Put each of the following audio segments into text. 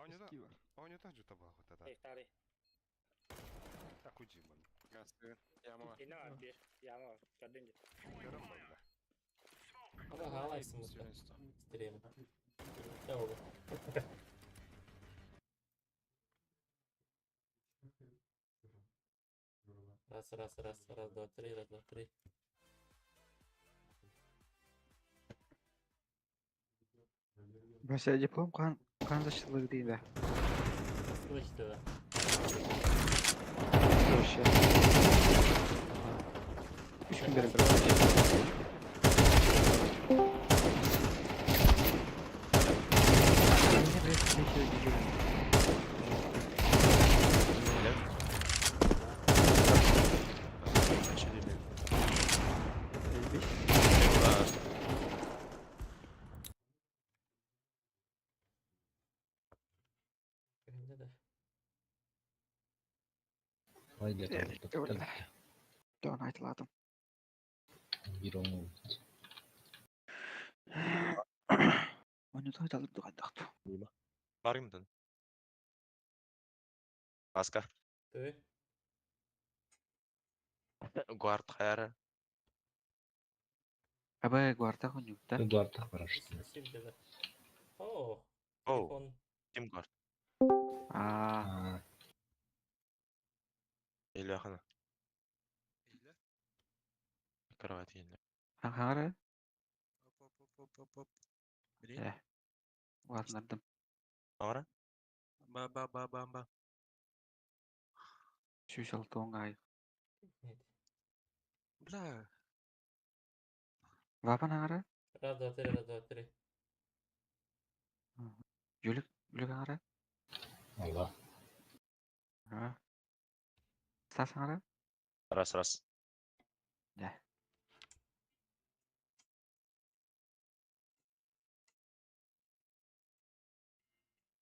Оонньота Ски бар. оонньота дьута буолбатата. Старый. Такой дьимон. Гастыы. Ямала. Инна var bir. Yağma var. Gördün git. Көрөн буолла. Ага, лайксың стрим. Чао. Раз, раз, раз, раз, два, три, раз, два, три. Mesela диплом қан қанша дейді? Слышите, Вообще. Үш күн бері бір. Мне, блядь, нехер дежурный. Заебись. да? Ой, где-то. Дон айтыладым. Bir onu Оны той талып дұғандықты. Барымдын. Баска. Ты? Гуард хайара. Абай гварда ғынюкта. Эдуард хорошо. Спасибо, да. О, Оу, телефон. ким гуард? А, А, Или ахана. Кровать еле. аңғары? Оп, оп, оп, оп, оп. Бери. Э. Уатынардым. Аңара? Ба, ба, ба, ба, ба. Сүүс алтуон ай. Нет. Бля. Вапан аңғары? Раз, два, три, раз, два, три. Жүлік, жүлік аңғары? Allah. А. Стас аңғары? Раз, раз. Да.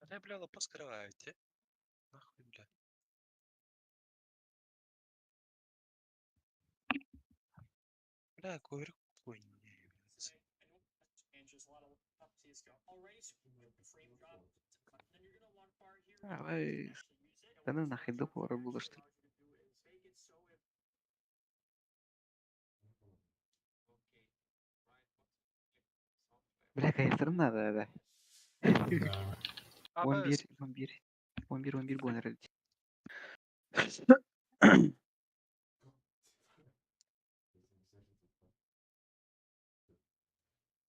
Бля, бля, лапа скрываете. Нахуй, бля. Бля, ковер хуйня, блядь. Абай, да ну нахуй до пора было что ли. Бля, кайфтырым надо, да. Да. 11, 11, 11, 11 буолар эбит.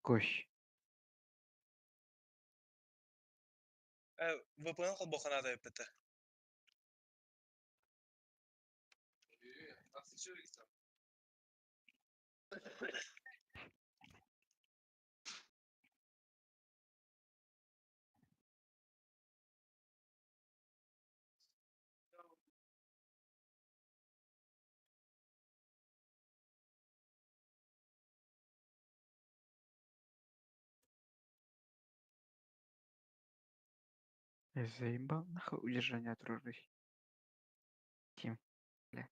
Кош. VPN холбоханада эппете. Заебал нахуй удержание от ружей. Тим, бля.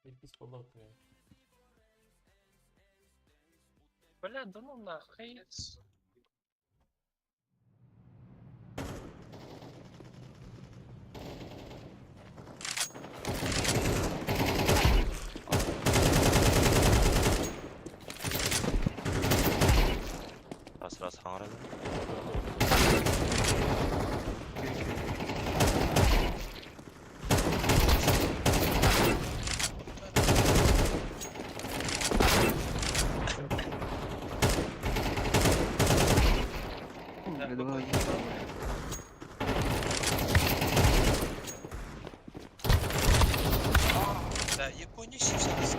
Заебись поболтаем. Бля, да ну нахуй. Раз, раз, аңара. О, Да, бля, давай. Да, Япония сейчас.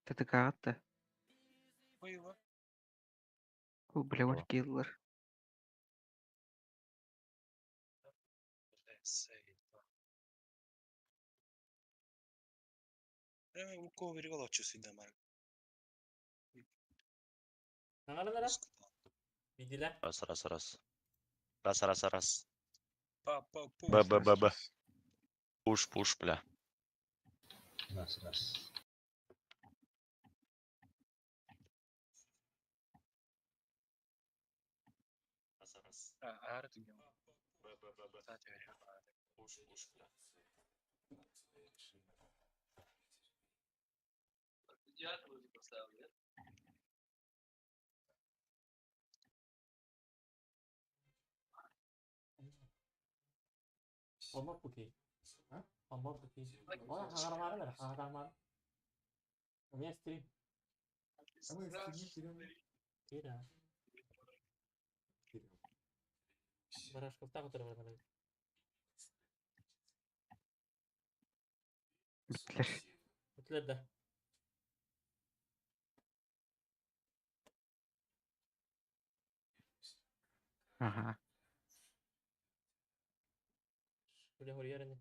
ТТК-то. Воева. О, бля, он киллер. Бля, сейва. Укко веригол оччу сыйда мар. Хаңаралара? Видела? Раз, раз, раз. Раз, раз, раз. Па, па, пу. Б, Б, Б, Б. Пуш, пуш, бля. Раз, раз. Раз, раз. А, ар деген. Б, Б, Б, Б. Пуш, пуш, бля. Olmaz bu ki. Olmaz bu ki. Ona хаңарамары хаңарамары. У меня стрим. Кира. Барашковтан отырып барады. Бүттүлэр. Өтүлер да. Ага. Бля, хурьерини.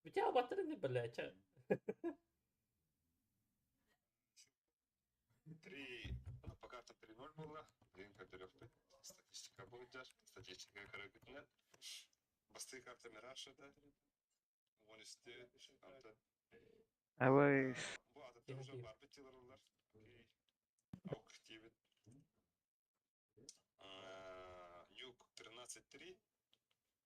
Битя батырын бля, ча. Три, ну, пока это 3-0 было, один кадыревты. Статистика будет, статистика корректная. Басты карта Мираша, да? Вон исте, анта. Абай. Бу адаттар уже бар битилерлер. Окей. Аук тибит. Нюк 13-3.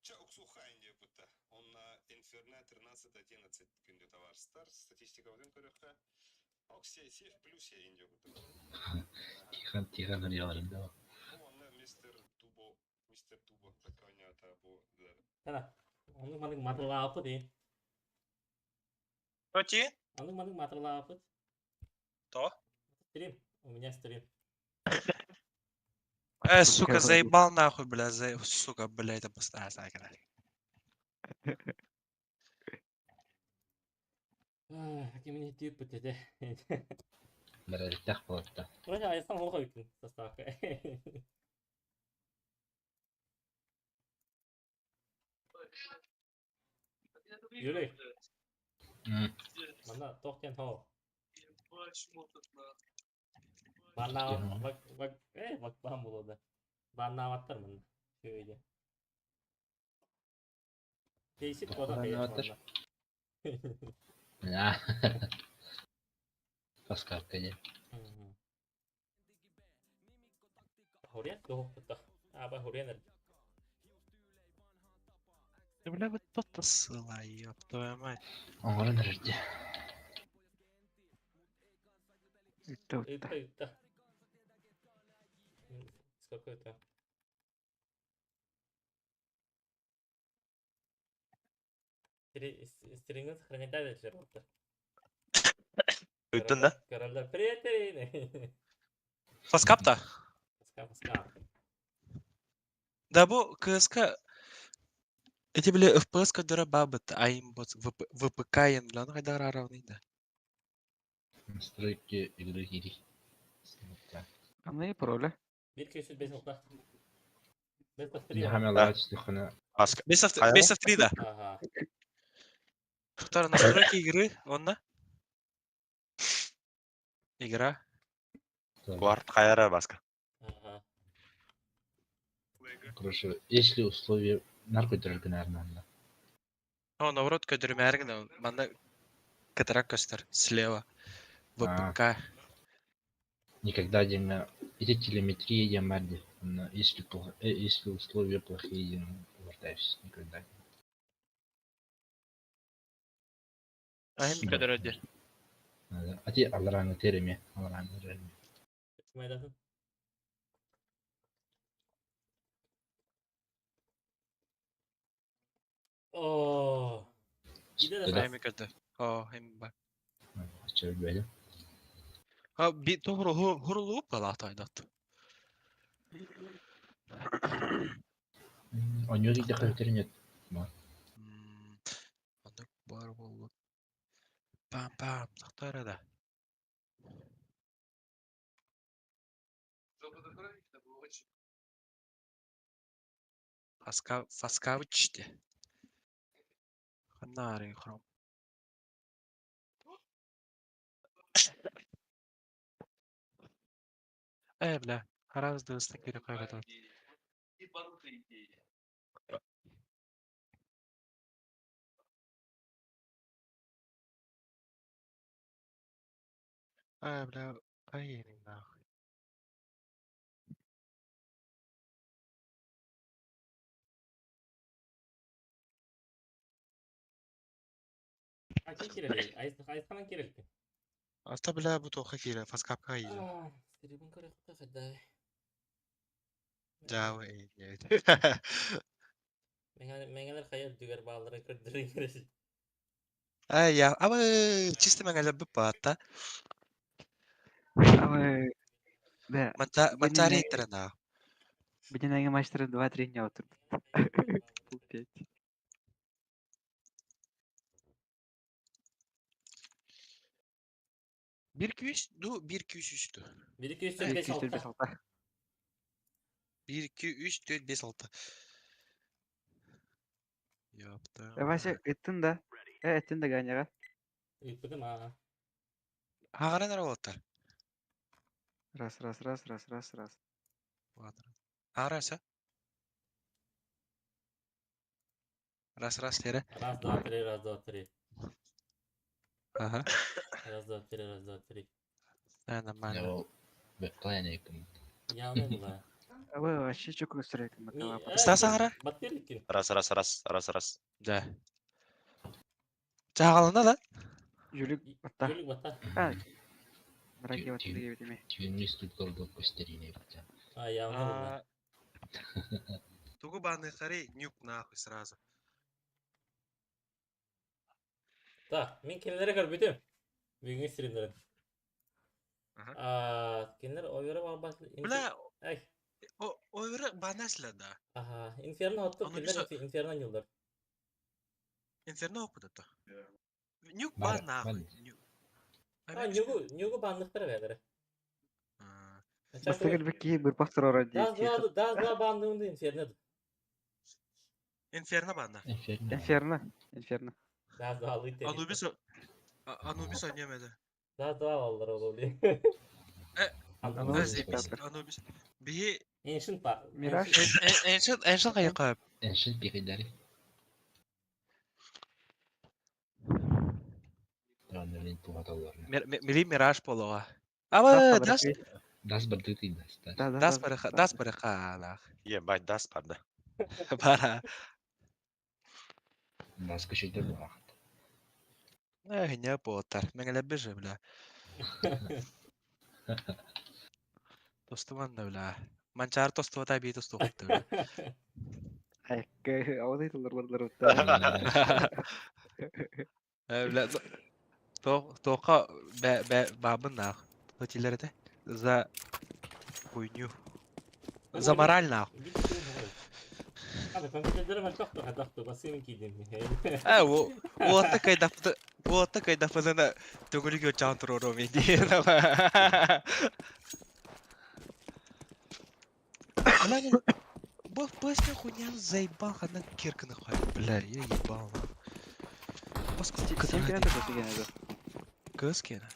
Ча уксухайн будто. Он на Инферно 13-11 күндө товарстар. Статистика один көрөккө. Оксей сев плюс я индио будто. Тихон, Тихон да. Бу онна мистер Дубо, мистер Дубо такая бу. Тана. Оны манык матылаапы ди. Тоти? Оны манык матылаапы. То? Стрим. У меня стрим. Сука, Говори. заебал нахуй, бля, за... сука, бля, это просто... А, так, да. Кимини түйіп бітеді. Бәрәликтэх буолта. Вроде айсан холға үкін составка. Юрий, мана тоқтен хол. Банна бак бак бак бан болады. Банна аттар мын. Şöyle. Değişik kodan Банна аттар? Да. Паскалка дии. Хория тоқта. Аба хория Да, бля, вот то-то ссыла, ёб твою мать. Оҥорон эрэрди. Үттэ үттэ. Үтті үтті. Сколько это? Стрингін сохранять дальше вот. Өттүн да? Корольдар, привет, Ирина. Фаскапта? Паска, паска. Да, бу КСК... Эти, бля, FPS кадыра бабыт, а им вот ВПК бля, ну хайдар равный, да. Настройки игры кири. Аны пароля. 1 2 3 алта. Бес три. Хамелар түстүххүнэ. Баска. Бес Хайа? Бес 3, да. Ага. Второе, настройки игры, он на? Игра. Гуард хайара баска. Ага. Короче, если условия наркотик наверное. О, наоборот, көдүрмээргин, манна катарак көстөр, слева. ВПК. Никогда диэн эти телеметрия диэн баар Но если плохо, если условия плохие, диэн вертаешься никогда. Айым көдөрөдү. Надо. А те алараны тереме, алараны тереме. Майдасын. О. Иде да. Айым көдө. О, айым бар. Чөбөлө. А, би тохру хурлу палата айдат. Онньуу диэххэ өтөрүн нет. Оннук баар буолбут. Пам-пам, тохтоо да. Фаска, Фаскавыч де. Ханна арый хром. Э, бля, хараз дыстан кире кайгатан. Э, бля, ай, нахуй. Ачы кирели, айысханан кирелки. Алта, бля, бу тоха кире, фаскапка иже. Стрибын көрөккө хаддай. Жава, эй, Меңелер хайыр дүгер бааларын көрдөрүн кереси. Ай, я, абы, чисто меңелер бүп баатта. Абы, бә, Манчари иттер на. Бидин матчтары 2-3 дня отырды. Пол пять. 1 2 3 ду 1 2 3 3 ду. 1 2 3 4 1 5 2 3 4 5 6. 6. 1 2 3 4 5 6. Yaptım. Вася, ыттын да. Э, ыттын да Ганяга. Ыппытым аа. Хагара нара болаттар. Раз, раз, раз, раз, раз, раз. Араса. Раз, раз, тере. Раз, два, три, раз, два, три. Ага. Раз, два, три, раз, два, три. Да, нормально. Я бэклайн якым. Явно була. Абы, вообще чөк көстөрөк. Стас ағара? Баттерликин. Раз, раз, раз, раз, раз. Да. Чағалына да? Жүлүк батта. Жүлүк батта. А. Драги батта дебит эме. Түйінні студкорду көстерине бітті. А, явно була. Тугу баны хари нюк нахуй сразу. Так, мен кинилere көрбүтүм. Бүгүн стримдерин. Аха. Аа, кинилер ойры барбас. Бля, Ай, о ойры банасла да. аха, Инферно оттук, Аны кинилер биз- Инферно ньылдар. Инферно окудатта. Нюк Бар, бар нахуй. бар. Нюк. А, нюгу, нюгу банныктар бәдер. Бастагыл бик бир пастор ора Даз дейт. два, даз два бандыгында Инферно. Инферно бана. Инферно. Инферно. Инферно. Даз два алый Анубис Анубис ойнемеді. Даз два алалар ол оли. Э, Анубис Анубис Анубис. Бихи Ancient па. Мираж. Ancient Ancient кайыкка. Ancient бигайдари. Таанырын тугаталларына. Мили Мираж полуга. Аба дас Дас бардыты дас. Да, да, дас барыха дас барыха нах. Ебать, дас барда. Бара. Дас көшөйтөр бугахат. Э, не потар. Меңеле бежи, бля. Тостуман да, бля. Манчар тостуата би тостугутта, бля. Айкка, аудай тылар барлар утта. Э, бля. То тока бә бә бабын нах. Тотилерде за хуйню. За мораль нах. Hadi компьютердер мөлтөх хадахту басын кидим. Э, о о такай да о такай да фазана төгүлүгө чаан туруро мен Бля, бу песня хуйня заебал, она кирка нахуй. Бля, я ебал. Сен кенен да деген эди. Кыскина.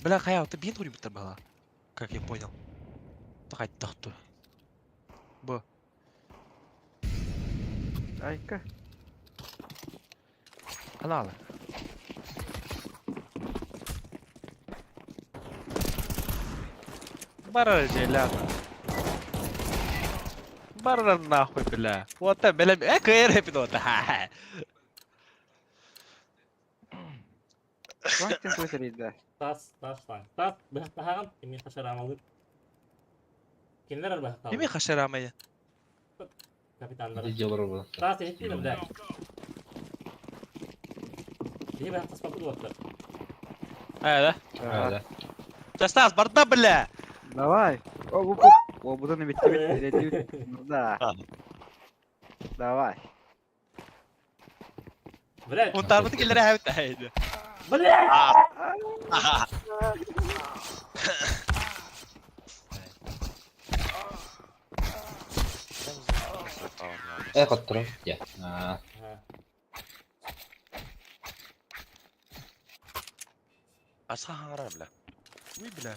Бля, хая, ты бин тури была. Как я понял. Тахать тахту. Б. Айкка. Каналы. Барар желяна. Барар нахуй, бля. Вот там, бля, э, кэр пидота. Вактен көтөрөйдө. Тас, тас, тас. Тас, быхтахаган кими хашарамалы. Кинилер быхтахаган. Кими хашарамая? Капитандар. Видеолар була. Тас эттим да. Бии быхтас бапы оттар. Э, да? А, да. Да, Стас, барда, бля! Давай. Оп, оп, оп. Уолбутун эбиттибит, эрэйдибит. Ну да. Давай. Блядь. Унтаарбыты киллэрэ эһэбит эһэйди. Блядь! Э, хотторон. Я. А, Асха хаҥарар бля. Уй, бля.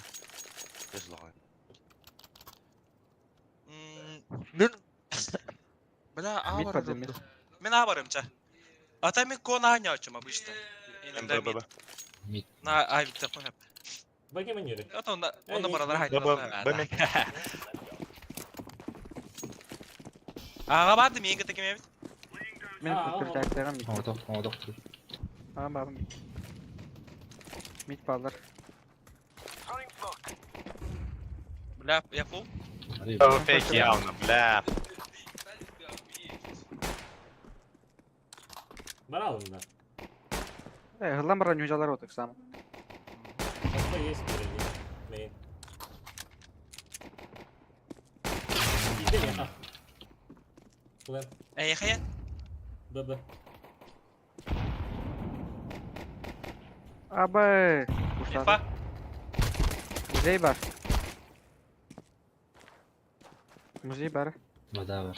Безлоҕой. Мин Бля, а Мид барым. подымет. Мин а барым ча. А там мен кон аанньааччым обычно. Иногда мид. мид. На а бит кон. Баки манеры. Это он Э, он не- баралар Б, Б, Б, мен. Ага барды мен кете кеме бит. Мен А, көтөртәктәгән мид. Оҕотох, оҕотох. Ага, барым мид. Мид баллар. Бля, я фул. Арый. Фейк явно, бля. Бар алында. Э, хыллан баран южалар отык сам. Просто есть впереди. Мейн. Иди, я. Плен. Эй, хая. Б, Б. Абы. Куштады. Инфа. Музей бар. Музей бар. Вода бар.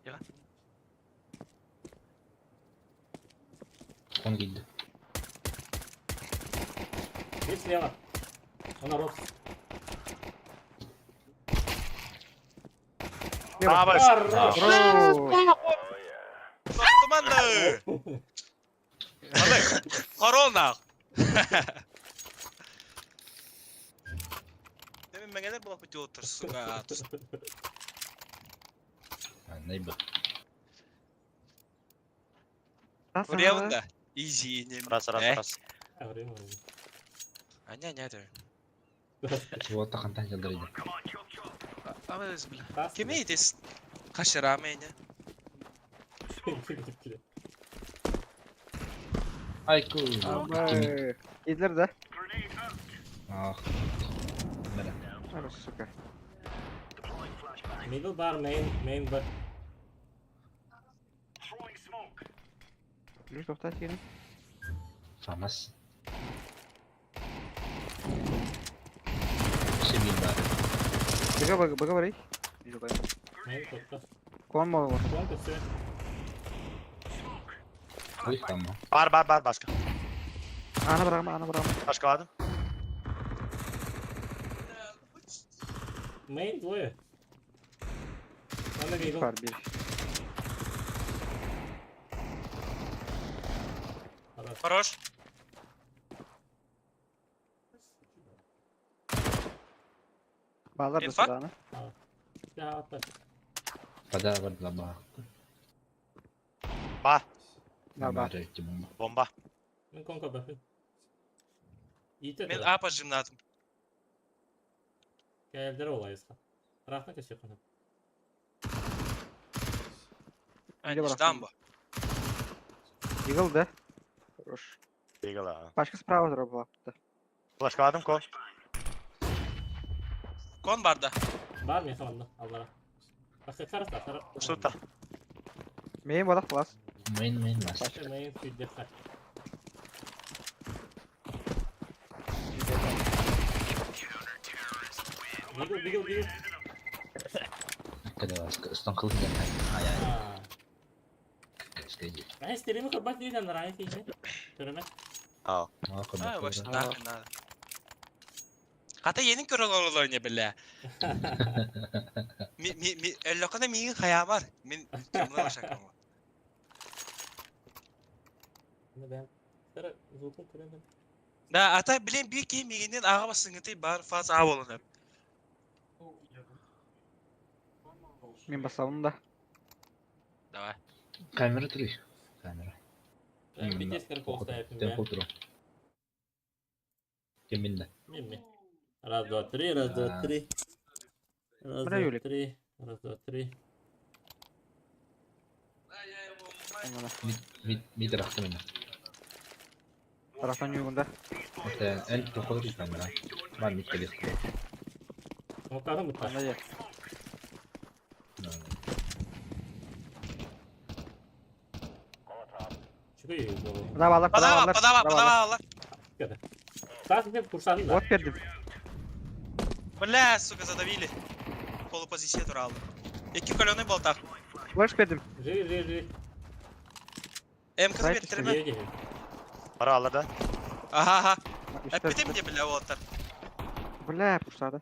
Я. Он киирдэ. Здесь слева. Он народ. Абас. Хорош! Бро. Туманды. Алык. Корона. Деmin меңелер була бит отыр, сука. Найба. Урявында. Изи не. Раз, раз, Э? раз. А, время вроде. Аня, аня, да. Вот хантан дьаллар иде. Абыз, бля. Тас, Кеме идес? Кашыра меня. бля. Айку. Абы. Идлер да. Ах. Бля. Ара, сука. Middle bar, main, main bar. Плюс тоқтат келін. Фамас. Себил бар. Быга быга быга барай. Юлай. Main тотта. Кон мол. План все. Ой, фама. Бар, бар, бар, башка. Ана барама, ана барама. Башкаладым. Main двое. Надо middle. Бар бир. Хорош. Хорош. Баллар да Инфа? сюда, Да, вот так. Вода бар лаба. Бар. Да, бар. Бомба. Мен конка бахын. Ите Мен тора. апа жимнатым. Кәлдер олайысқа. Рахмет өсе қана. Үйде бар Ждам ба. Игл да. Хорош. Бегала. Пашка справа тұра була. Флашкаладым кол. Кон барда. Бар мен хаманда, аллара. Башка қараса, қара. Что-то. Мейін бодақ класс. Мейн, мейн, лас. Мейн сүйдеп қар. Бигл, бигл, бигл. Когда вас стан кылды. Ай, ай. Аа. Скажи. Ай, стереме көрбат дейден рай кейсе. Көрөмө. А. А, вообще нахуй надо. Хата енин көрөр олор не биле. Ми ми ми эллокона миин хаямар. Мин кымла башакам. Бен. Сара звукун көрөмө. Да, ата билен бир ки мигинен ага басыңыты бар фаз а болун. Мен басамын да. Давай. Камера три. Камера. BTS кіріп оқтайып. Темпо туру. Кеминде. Мен. Раз, два, три, раз, два, А. три. Раз, Бля, два, Юлик. три. Раз, два, три. Мид, мид, мид рахты мене. Тарафтан югында. Это эн проходит камера. Бар мид келет. Смоктадым бутта. Анда я. Чүгэй буолу. Подавалар, Подава, подавалар. подава, подавалар. Тас мен курсадым да. Вот бердим. Бля, сука, задавили. Полупозиция туралы. Екі каленый болтақ. Флеш бердим. Живи, живи, живи. МК Сайт берділер ме? Живи, живи. Бара алар да. Ага, ага. Үч, төрт, Әппетем де, бля, олаттар. Бля, пуштады.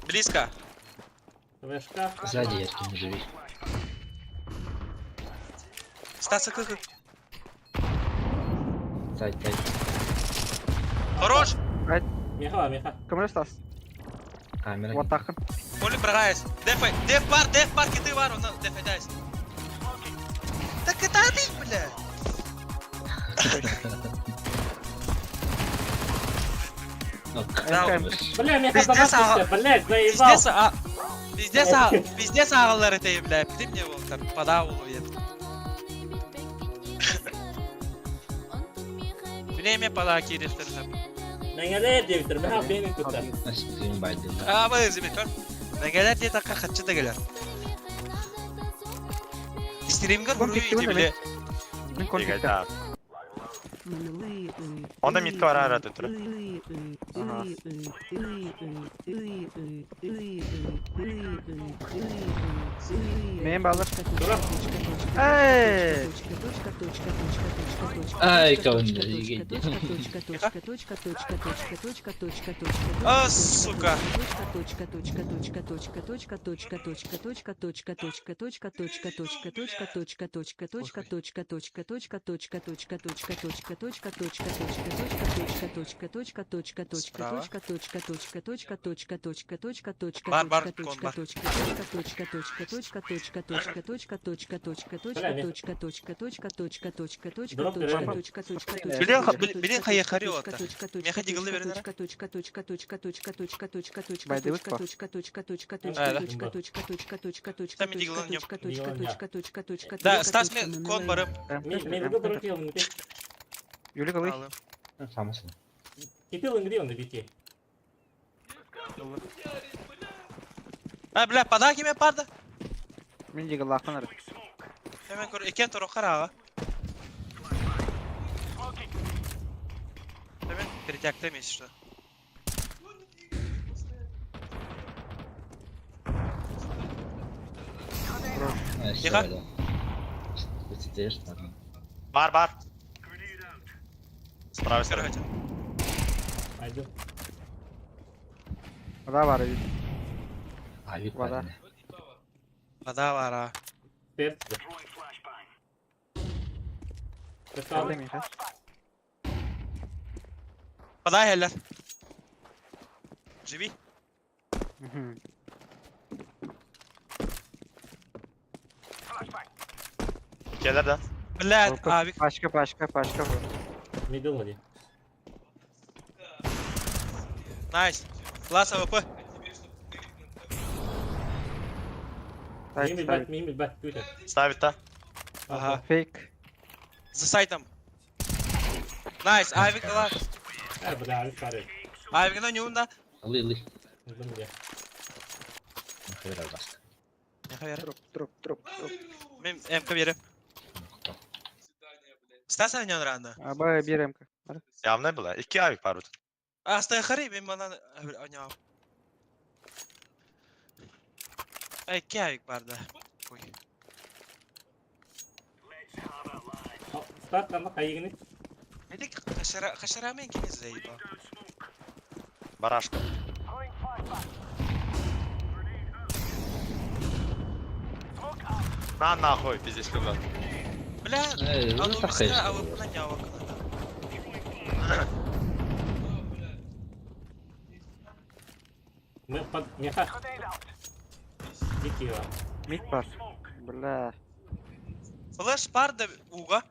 Близко. Флешка. Сзади я не живи. Стаса кыкы. Сайт, сайт. Хорош. Меха, меха. Кім Стас? Камера. Вот тақын. Поле прогаясь. Дефай, деф бар, деф бар, киты бар, он деф айдайс. Так это ты, бля. Ну, Да. как? Бля, меха Пиздец, замат а- түсті. Блядь, заебал. Пиздец, а... Пиздец, а... Пиздец ағалар это, бля. Пидем мне вот там, подавал я. Время пода кирефтер. Нәңәлер деп тұр. Меха бенің күтті. Стрим байды. А, вы зимекер. Нәгәләр де таққа хатчы дәгәләр. Стримгер Кон хуруй китте ди бля. Мин кон Игорь, китте. да. Онда митка бар ара төтүрү. Ага. Мен балар. Эй! Ай, кого-нибудь А, сука. Справа. Бар, бар, кон, бар. Билен хайя хариота. Меха дигылды беренер. Там дигылын yok. Да, Стас мен кон барып. Мен мен бүгін бір килл бит. Юлик алый. Алым. Самосын. Китил ингри онда бити. А, бля, пода кеме барды. Мин дигыл лақын ары. Hemen kör eken торо қараға. Hemen перетякты емес что. Тихо. Бар бар. Справа Короче. Айды. Вода бар edi. Авик Вода. бар. Вода бара. Терт. Қалды меха. Вода хеллер. Живи. Мгм. Келер да. Бля, Опа. авик. Пашка, пашка, пашка. бар. Мидл оди. Найс. Класс АВП. Сайт, Мимил сайт. бат, мимил бат, күтә. Ставит да. Ага. Фейк. За сайтом. Найс, авик дала. Ә, бля, алып бары. Авик на нюнда. Лы, лы. Мидл где. Нахуй басты. Троп, троп, троп, троп. Мен МК берем. Стас ойнан ранда. Аба бир МК. Бар. Явно было. Iki авик бар бут. А, стай хари, мен мана ойнау. Ай, авик бар да. Ой. Старт қанда қайығыны. Медик қашара қашарамен кене заеба. Барашка. На нахуй, пиздец, куда. Бля, Эй, а ну ну так а вот на нявок. Мен под меха. Дикий Мид бар. Бля. Флеш бар да уға.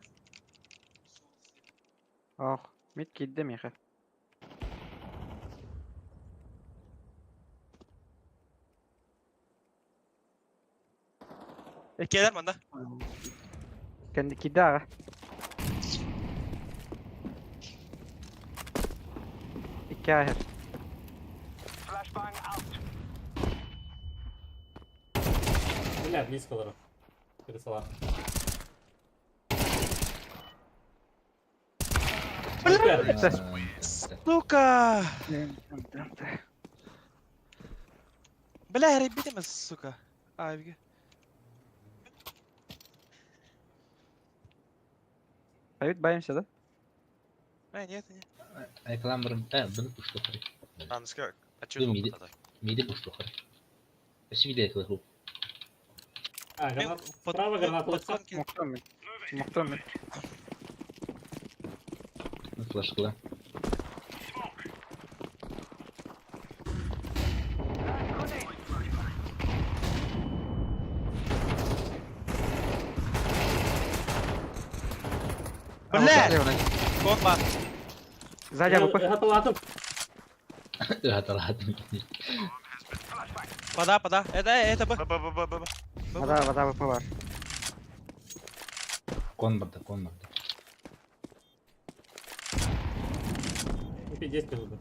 Ох. Мид кидді меха. Келер манда. Кенді кидді аға. İki ahir. Бля, близко олорор. Крысалар. Бля! Сука! Бля, эрэйбит сука. Авига. Давид, баимся, да? А, нет, нет. Айкалам э, бұны пуштухары. Аныска Ду миди. Миди пуштухары. Спасибо, я клаху. А, гранат. Справа граната лыца. Мухтом мен. Мухтом мен. Флешкала. Бля! Кон бар. Сзади АВП. Готоватым. Хаталатым. Пода, пода. Это, это Б. Б, Б, Б, Б, Б, Б. Вода, вода, АВП бар. Кон барда, кон барда. Пиздец минуту.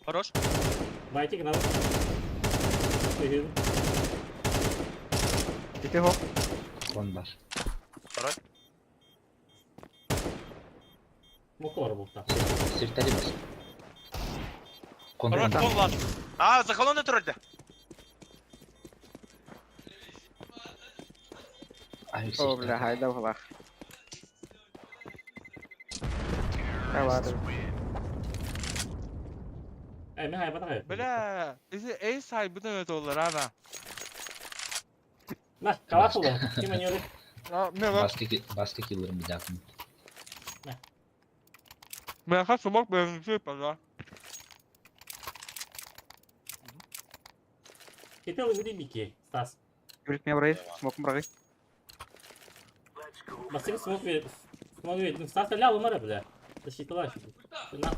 Хорош. Войти гранату. И ты го. Кон бар. Второй. Мухор был там. Севтали бас. Кон Хорош, кон. кон бар. А, за колонной тролль Авик О, бля, хайда в глах. Да ладно. Эй, михай, подай. Бля, если эй сайбыны өтө олар, ана. На, калашылы. Ким они өлі? Мен Баска киллерым бидакын. Мен сумок берінші, пожалуйста. Кетел мики, Стас. Юрик меня брай, смоком брай. Басыр смог ве... Смог ве... Ну, Стас лял умара, бля. Защитила еще. На,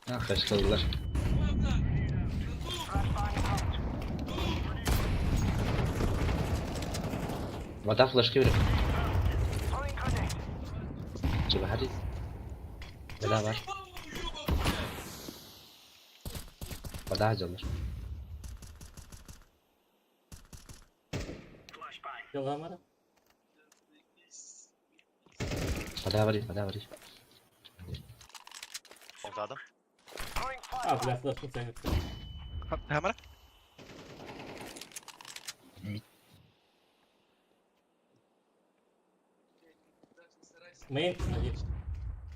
А, флешкалар. Вода флешки беріп. Чебахари. Вода бар. Вода жалар. Жылға Вода бар, вода бар. Оңтадым. А, бля, флешку ценит. Камера? Мейн, один.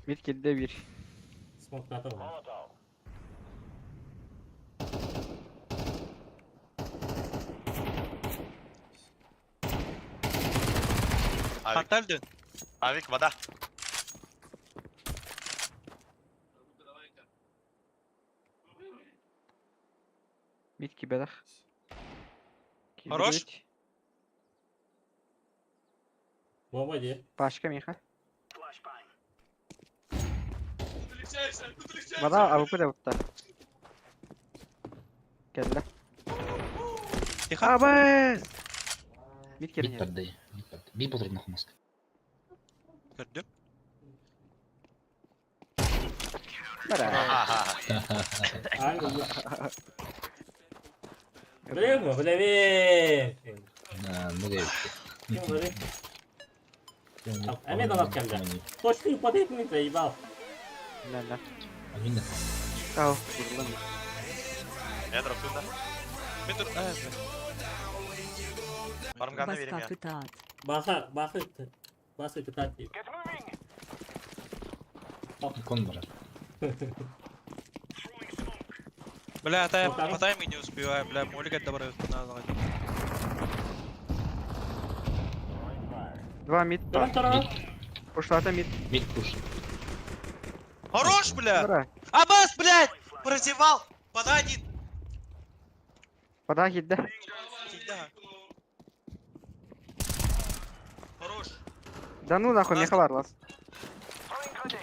Мид килде бир. Смог атып. Авик. Хантальдын. Авик, вода. Мид кибедах. Хорош. Бомба де. Пашка Миха. Вода АВП да бутта. Келді. Тихо. Абыз! Мид Бит керне. барды. Бит барды. Би болдыр нахумаска. Көрдүм. Бара. Ага. Ай, бля. Бля, бля, На, ну да. Ким бля? Эме донат келді. Точно упадет мне, заебал. Да, да. Амина. Ау, бұрылым. Я дроптым да. Мен тур. А, бля. Барымганны берем я. Басқа кытаат. Баха, баха, баха кытаат дейт. Кон бар. Бля, та я Вот так. по таймингу не успеваю, бля, молик добро надо. Два мид. Туран, туран. Пушлата мид. Мид пуш. Хорош, бля! Бара. Абас, блядь! Прозевал! Пода один! Вода килде. Да. Хорош. Да ну нахуй, Миха бар лас.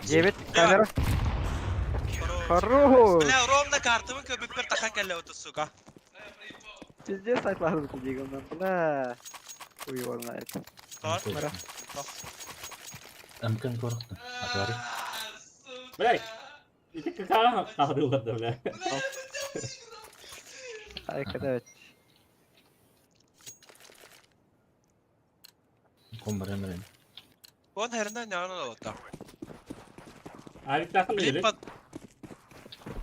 Девять. Камера. Хорош. Хорош. Бля, ровно картовый көбүк бер тахан келе оту, сука. Пиздец айтларды дегеннен. Бля. Хуй его знает. Тор. Бара. Әмкін қорықтым. Атвари. Бля, ити какая қалдылар да, бля. Hareket evet. Ком баран баран. Он хернен яна олота. Авиктахын Блин Юлик. под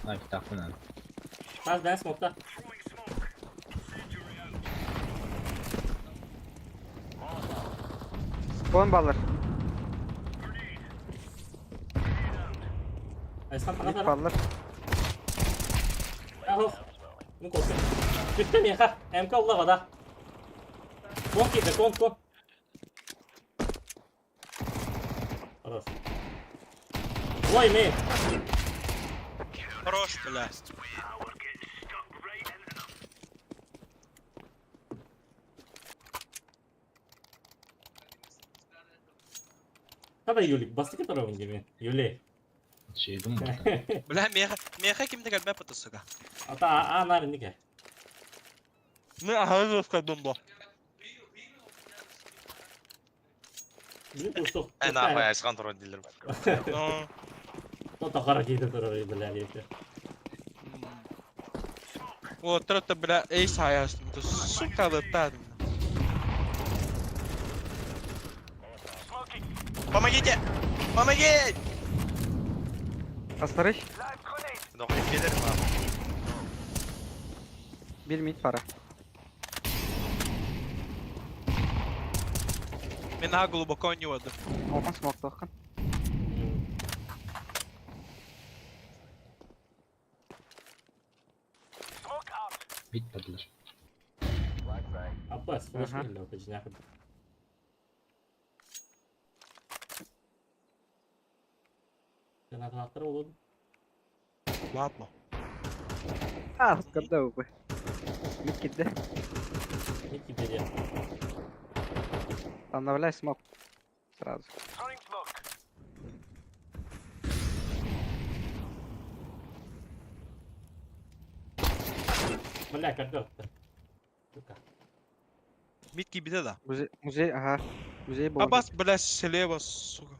А, китапхана. Таз ben smoke'ta. Bombalar. Айсхан Mid тағатар. ballar. Ахох. Ну кофе. Бүттэ миэхэ. МК улла да. Кон киирдэ, кон, кон. Хорош. Ой, мэй. Хорош, бля. Хада Юлик, бастакы торобун диме. Юлей. Шейдум братан. Бля, меха, меха кимде кэлбэ пата, сука. Ата а нар иннике. Мы ага бомбо. Билин курсук. Э, нахуй, айсхан турар дииллэр. Ну, То тахара киирэ турар бля диэтэ. Вот это, бля, эйс хаястым. Сука, летан. Помогите! Помогите! Астарış. Дохуй кэлэр нахуй. Bir mid para. Мен глубоко не воду. Open smoke tohkan. Mid бардылар. Аппас, флеш Аха. кэллэ отожнах. Гранаталар болду. Ладно. Ah, kada bu. Mid gitti. Не киирдэ. Обновляй smoke. Сразу. Бля, когда Сука. Мид кибиде да. Музей, музей, ага. Музей был. Абас, бля, слева, сука.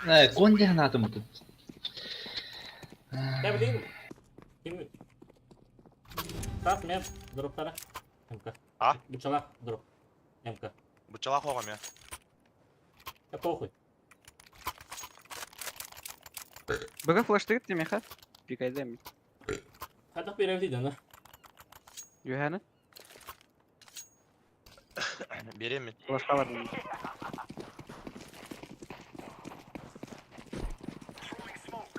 Э, кон диэн атым тут. Я блин. Ким Тас мен дроптара. МК. А? Бучала дроп. МК. Бучала хоҕом я. Я похуй. Бага флеш тыгыт меха. Пикайда мид. Хатах беребит да. Юханы. Берем мид. Флешка бар.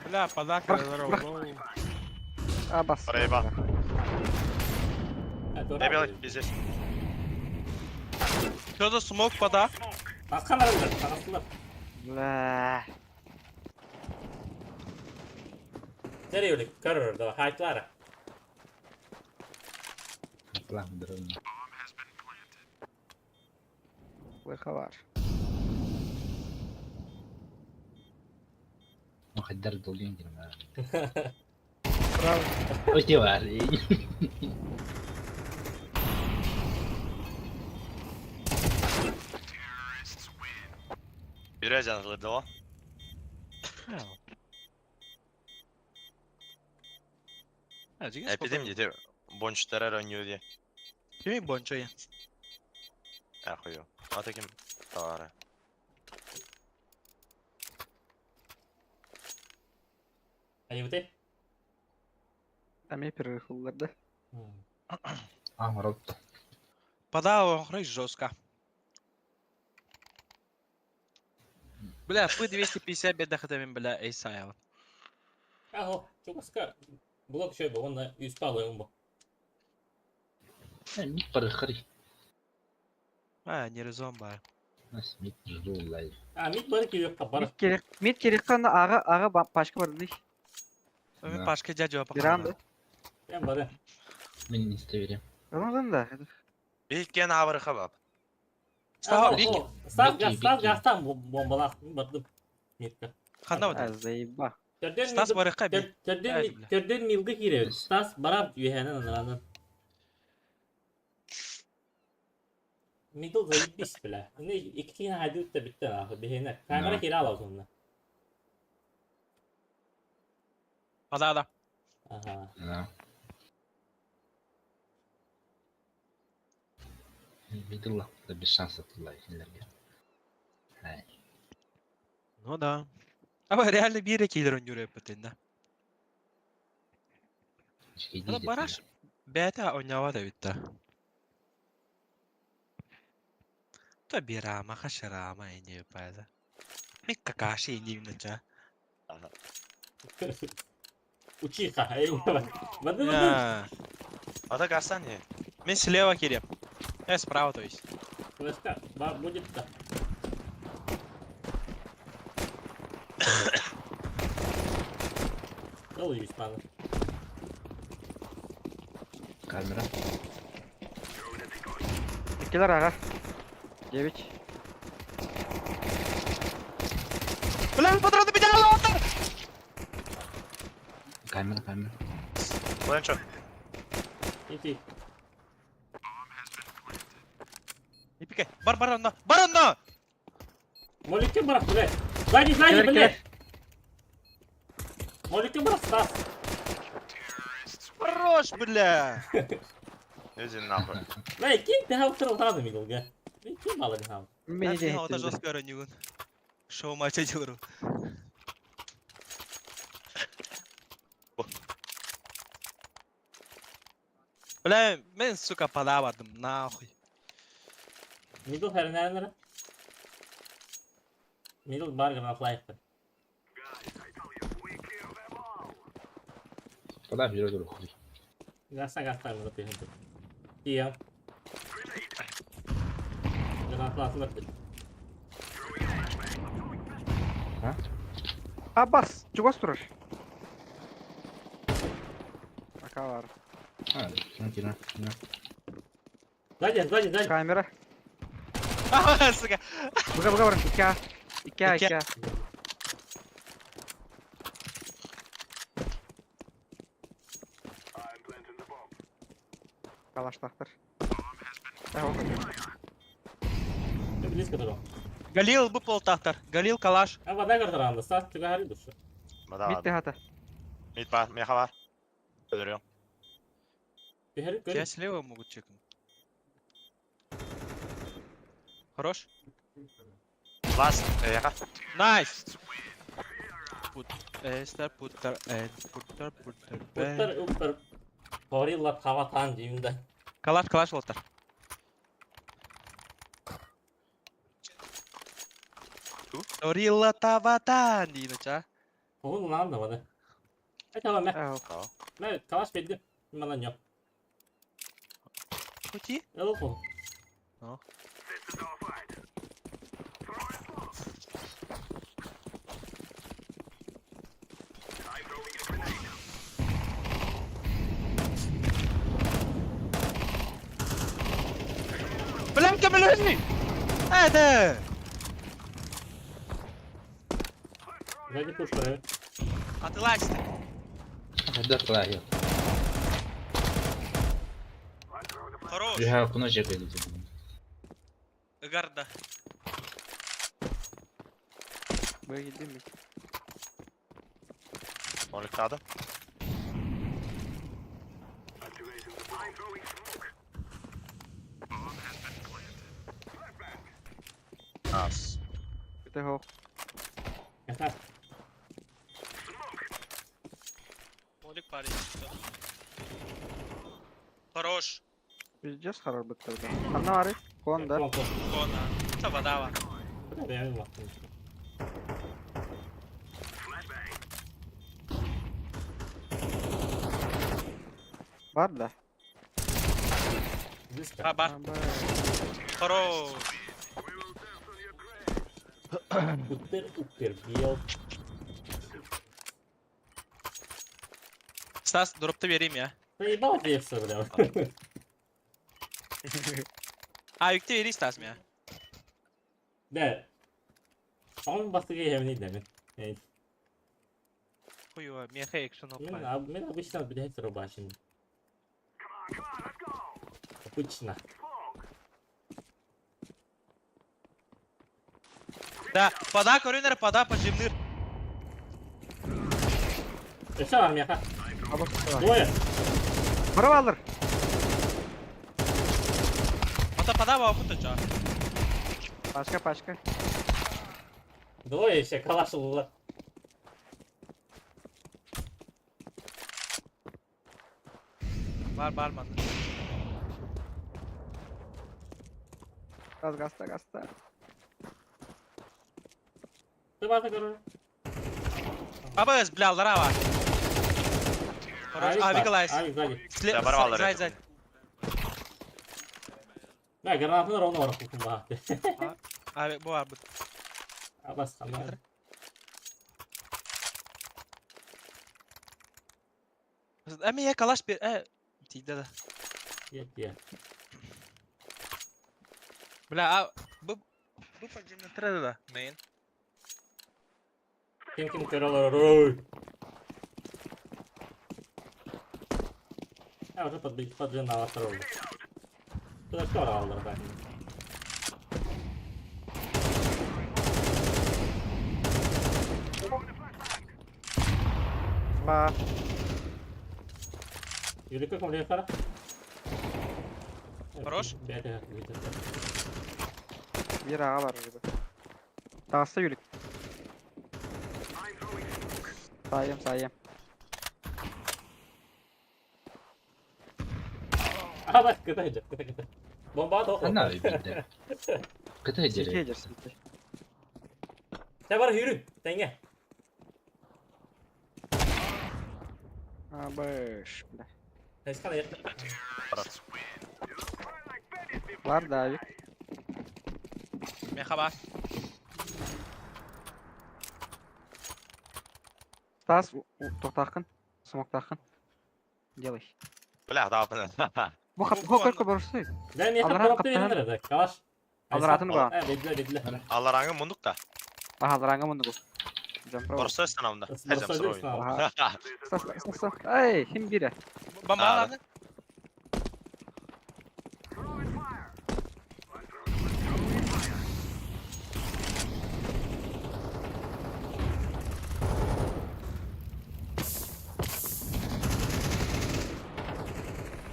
Бля, подака, Брах, здорово. А, бас. Рейба. А, Не белый, пиздец. Что за смок пода? Таска баралар, тагаслар. Бля. Сери Юлик, көрөр да, хайтлара. План дрон. Флешка бар. Ну хаддар долгин дим. Браво. Ой, ти бар. Бирэ жанылырды о. Эпидем диэтэ бончтара ронью диэ. Кими бончо я? Ахую. А таким товары. Айыбыты. Там я перерыхлылар да. А, рот. Пода охры жестко. Бля, П-250 беда хатамин, бля, эйс аяла. Ахо, чугаска. Блок шөй бу, онна үс палы умбу. Мид барыхары. А, не резон ба. Нас мид жду лай. А, мид бар ки yok бар. Mid керек. Mid керек канда ага ага пашка бар дей. Мен Да. пашка дядю Bir anda. Мен бар. Мен инста берем. Ылын да. Биккен абырыха бап. Став, бик. Став, Бики, став, бики. став бомбалар. Бардым. Мидка. Хана А, вот. заеба. Төрдөн Стас барыха би. Төрдөн бля. төрдөн милге кире. Стас барап юханан ананан. Middle заебись, бля. Не икки хадют да битте нахуй бихене. Камера Да. кире ала сонна. Пода, да. Ага. Да. Видела, да без шансов была кинилэргэ. Ай. Ну да. А реально биир киилер оонньуур эппитин да. Үчүгэйдии Бараш бэйэтэ оонньообот эбит да. То Бирама, Хаширама ини баайда. Мин Какаши инибин ча. Учиха, эй, барды барды. Ата гасан не. Мен слева кирем. Э, справа, то есть. Флешка, бар будет да. Дал ее испана. Камера. Иккилэр аҕа. Девять. Бля, патроны меня лотар! Камера, камера. One shot. Иди. Не пикай. Бар, бар, онно! Бар, онно! Молики брат, блядь. Сзади, сзади, Киллер, блядь. Молики брат, Стас. Хорош, бля! Иди нахуй. Бля, кинь ты хав тролланы мидл, га. Кинь мало не хав. Мин Мен иде жестко оронньугун. Шоу матч делаю. Бля, мен, сука, подавадым, нахуй. Мидл хэрнэрнэр. Мидл бар гына флайфтер. Подай вперед хуй. Гаса гаса мына тыгын. Тия. Гранат латыр. Аббас, чугас турар. Ака бар. А, кина, кина, кина. Сзади, сзади, сзади. Камера. А, сука. Буга буга барın. 2A. 2A 2A. 2A. Калаштахтар. Ты близко дорог. Галил бы полтахтар. Галил калаш. А вода гордыранда, Стас, ты говори душу. Мада Митти хата. Мид бар, меха бар. Өлөрүм. Ты говори, Тебя слева могут чекнуть. Хорош. Last, эйха. Найс! Put Esther, putter, and putter, putter, bang. Уттар, уттар. Горилла таватан деймін да. Калаш, калаш, лотар. Горилла таватан деймін, ча. Оғын ұнан да бады. Айта мә, мә, калаш берді. Мана жоқ. Пути? Эл қол. Бля, кемелезни! Это! Сзади пуш көрі. Атылайсың. Когда твоя? Хорош. Я куна жекай дейді. Гарда. Б гиддим. Моликтады. Ас. Бите хо. Гаса. Молик парень. Хорош. Пиздец хорош бытты. Ханна бары. Кон да. Кон, кон. Кона. Табадава. Бля, я бақтым. Бар да. Близко. А, бар. Хорош. Уттар, уттар, бел. Стас, дропты берейм я. Заебал ты все, бля. А, юкте берей Стас меня. Да. Он бастыга емни демен. Эй, Хуево, меха экшен Мен, опа. а- мен обычно блядь, рубашин. Обычно. Да, пода, корюнер, пода, поджимныр. Өсө бар меха. Двое. Бара алыр. Ата падаба опыта ча. Пашка, пашка. Двое еще калаш ылла. Бар бар манна. Газ, газта, газта. Ты база көрөр. Абыз, бля, аллара бар. Хорош. Авик лайс. Авик сзади. Сле, Да, бар аллар сзади, это. сзади. Да, гранатаны ровно барып кутум баа. Авик, бу бар. бу. Абас калла. Эми я калаш бер. Э, тиде да. Нет, я. Бля, а бу бу подземный треда да. Мейн. Ким ким көрө олорор. Ой. Я уже под поджинала второго. Туда что алдар да. Ба. Юлика комплект хара. Хорош. Бәтә, бәтә. Бир аға бар gibi. Тағысы юлик. Сайым, сайым. А, кытай же, кытай, кытай. Бомба тоқ. Она видно. Кытай Секе дерек. жер, секе. Сә бар yürü, тәңге. Абыш, бля. Тәскан аяқ. Бар да авик. Меха бар. Стас, тоқтақын. Смоктақын. Делай. Бля, да, бля. Бу хап, бу көркө борсы. Да, мен Аллар хап каптан. бердер да. Калаш. Аллар атын ба. Ә, бедле, бедле. Аллараңы мундук да. Аха, алараңа мунду бу. Жампро. Борсой станамда. Хәзем Борсой срой. Аха. Стас, стас, стас. Эй, хим бире. Бомба А, алады.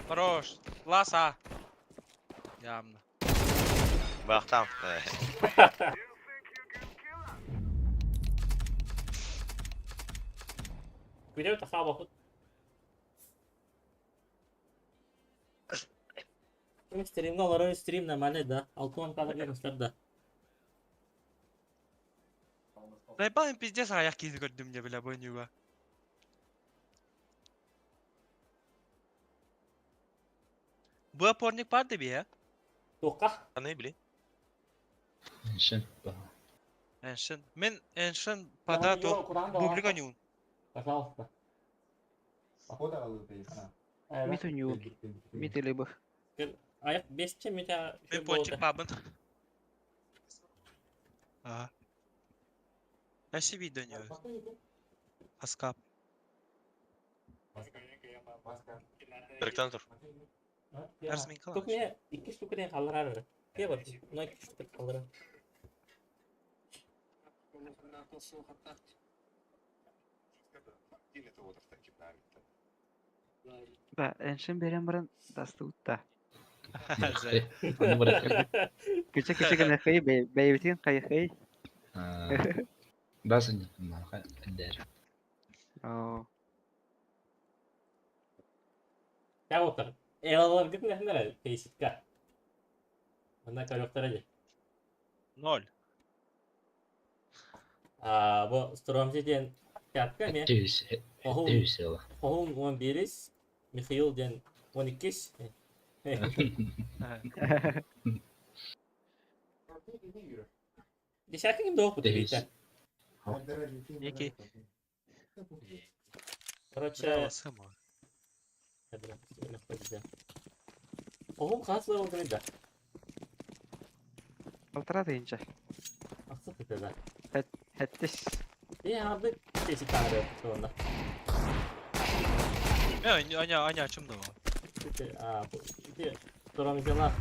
Хорош. Ласа. Явно. Бактам. Күдәү тахаба хут. Стримга олар стрим нормально да. Алтын кадр берmişler да. Заебал им пиздец аяқ кезі көрдім де, бля, бойнюга. Бу опорник бар деби, я? Тоққа. Аны били. Эншен. Эншен. Мен эншен пада то бублига нюн. Пожалуйста. Мит у него. Мит или бы. Аяқ бесче мета. Мен пончик бабын. Ага. Әші видео не. Аскап. Биректен тур. Әрзмен калаш. Тук мен икки штукадан қалдырар. Ке бар? Мына икки штука қалдырар. Да, эншен берен баран дасты утта. Аны бырак. Кече кече генә хей, бәйбитин кай хей. Басы дер. О, Я отыр. Элалар гит нәхнәр фейситка. Мына көрөктөр эди. Ноль. А, бу Стромзи ден пятка ме? Түйс. Охун, Түйс ела. Охун 11, Михаил ден 12. Десятка ким доқ бу Түйс. бит. Некий. Короче, Охун каслы oldu да. Алтыра дегенче. Аксы да. Хәттис. И арды фейсит таңры сонда. Мен аня аня ачымды о. А, ити Стромзила.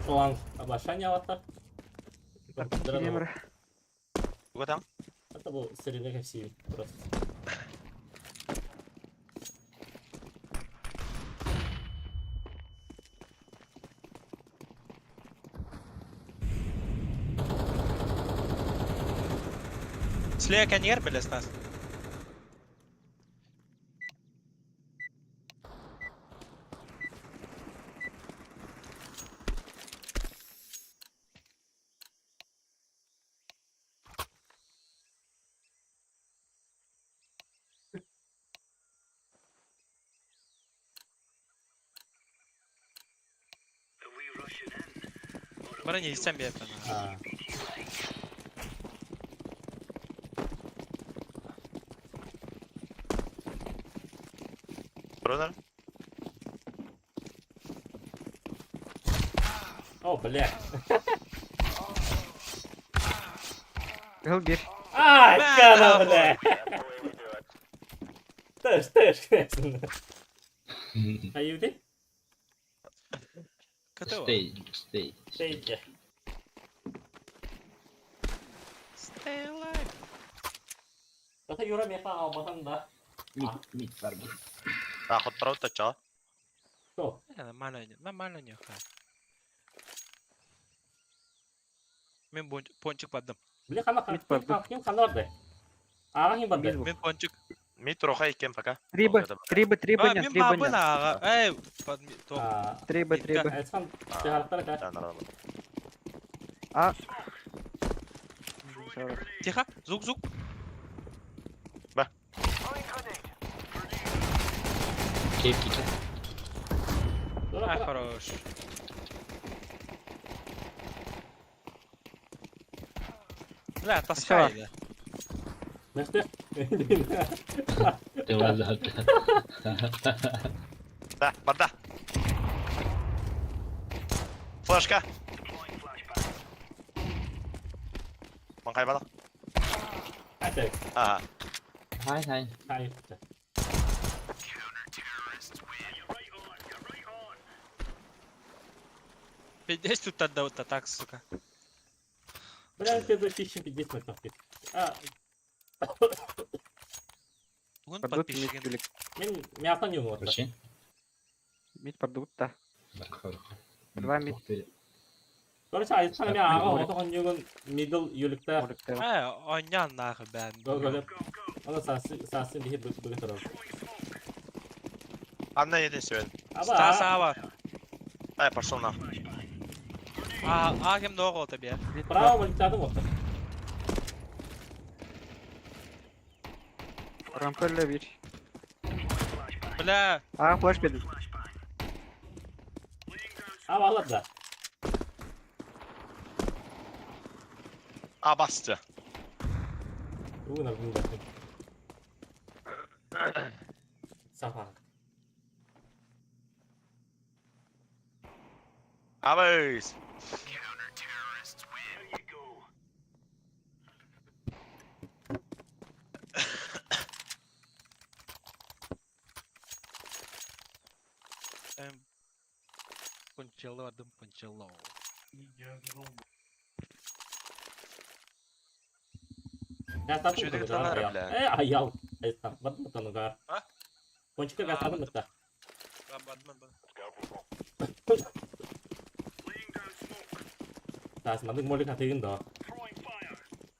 Солан обашanya алаттар. Кемер. Туга там. Это был среда все просто. Слева кэннигэр бэлэ Стас. Бары нельзя биэрдэ. А. Бронер. О, бля. Кыһыл бир. Ай, Бля, кана, нахуй. бля. Тэш, тэш, конечно. Аюди? КТО. Stay, stay. Стейте. Stay alive. Зато Юра меха албатан да. Мид, мид бар бу. А, ход правда, чё? Что? Нормально, нормально нехай. Мен пончик бардым. Бля, хана Мид барды. ким хана барды? Ага, ким барды? Мид Мен пончик. Мид руха иккен пока. Три Б, три Б, три Б, А, нет, мен три Б, бабын нет. аға. Эй, под топ. А, Три Б, три Б. Айсхан, ты характер Да, нормально. А. Сорок. Тихо, звук, звук. Ба. Кейп киче. А, хорош. Бля, таскай, да. Нэхтэх. Ты лазат. Да, вода. Флешка. Маңқай бала. Айта, Ага. Хай, хай. хай. Пиздец тут отдал так, сука. Бля, ты защищен 50 на А, Вон Продукт мид подписчик. или мен мясо не умор. Вообще? мид продукт, да. Бар, Два мид. Короче, Айсхан мен ага отогон югун middle юликта. Молик тела. Э, онян нахуй, бля. Гол Ана сасы сасы бихи бүгүн турар. Анна еден сегодня. Стас Аба. аба. Ай, пошел нахуй. А, а кем догол тебе? Мид Право молитадым отыр. Rampa bir. Бля, А, флеш бердим. Аба алат да. А, басты. Бүгүн бүгүн баттым. Сафа. Абайс. эм, Пончелло, дым пончелло. Я сатым Чё да. ты тонар, бля? Э, аял. Айсхан, баттым танугар. А? Кончика А, гасадым битта. Бадман, бад. Тас, мандык молик атыгын да.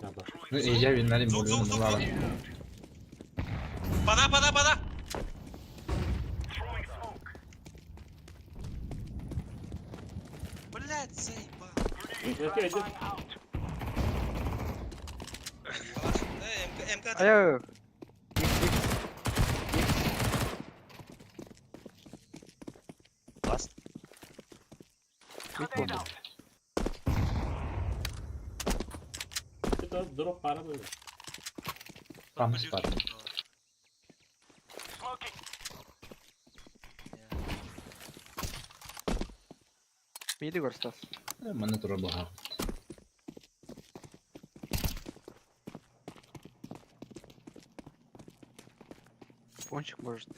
Аба. Ну, езжай, винали, Звук, звук, звук, ладно. Бада, бада, бада. Блять, заебал. Өте, өте. Э, МК, МК. Ай, Икс, икс. Икс. Ласт. Мид болды. Это дроп пара был. Там спарли. Миди гор Стас. Маны тура баха. Пончик может.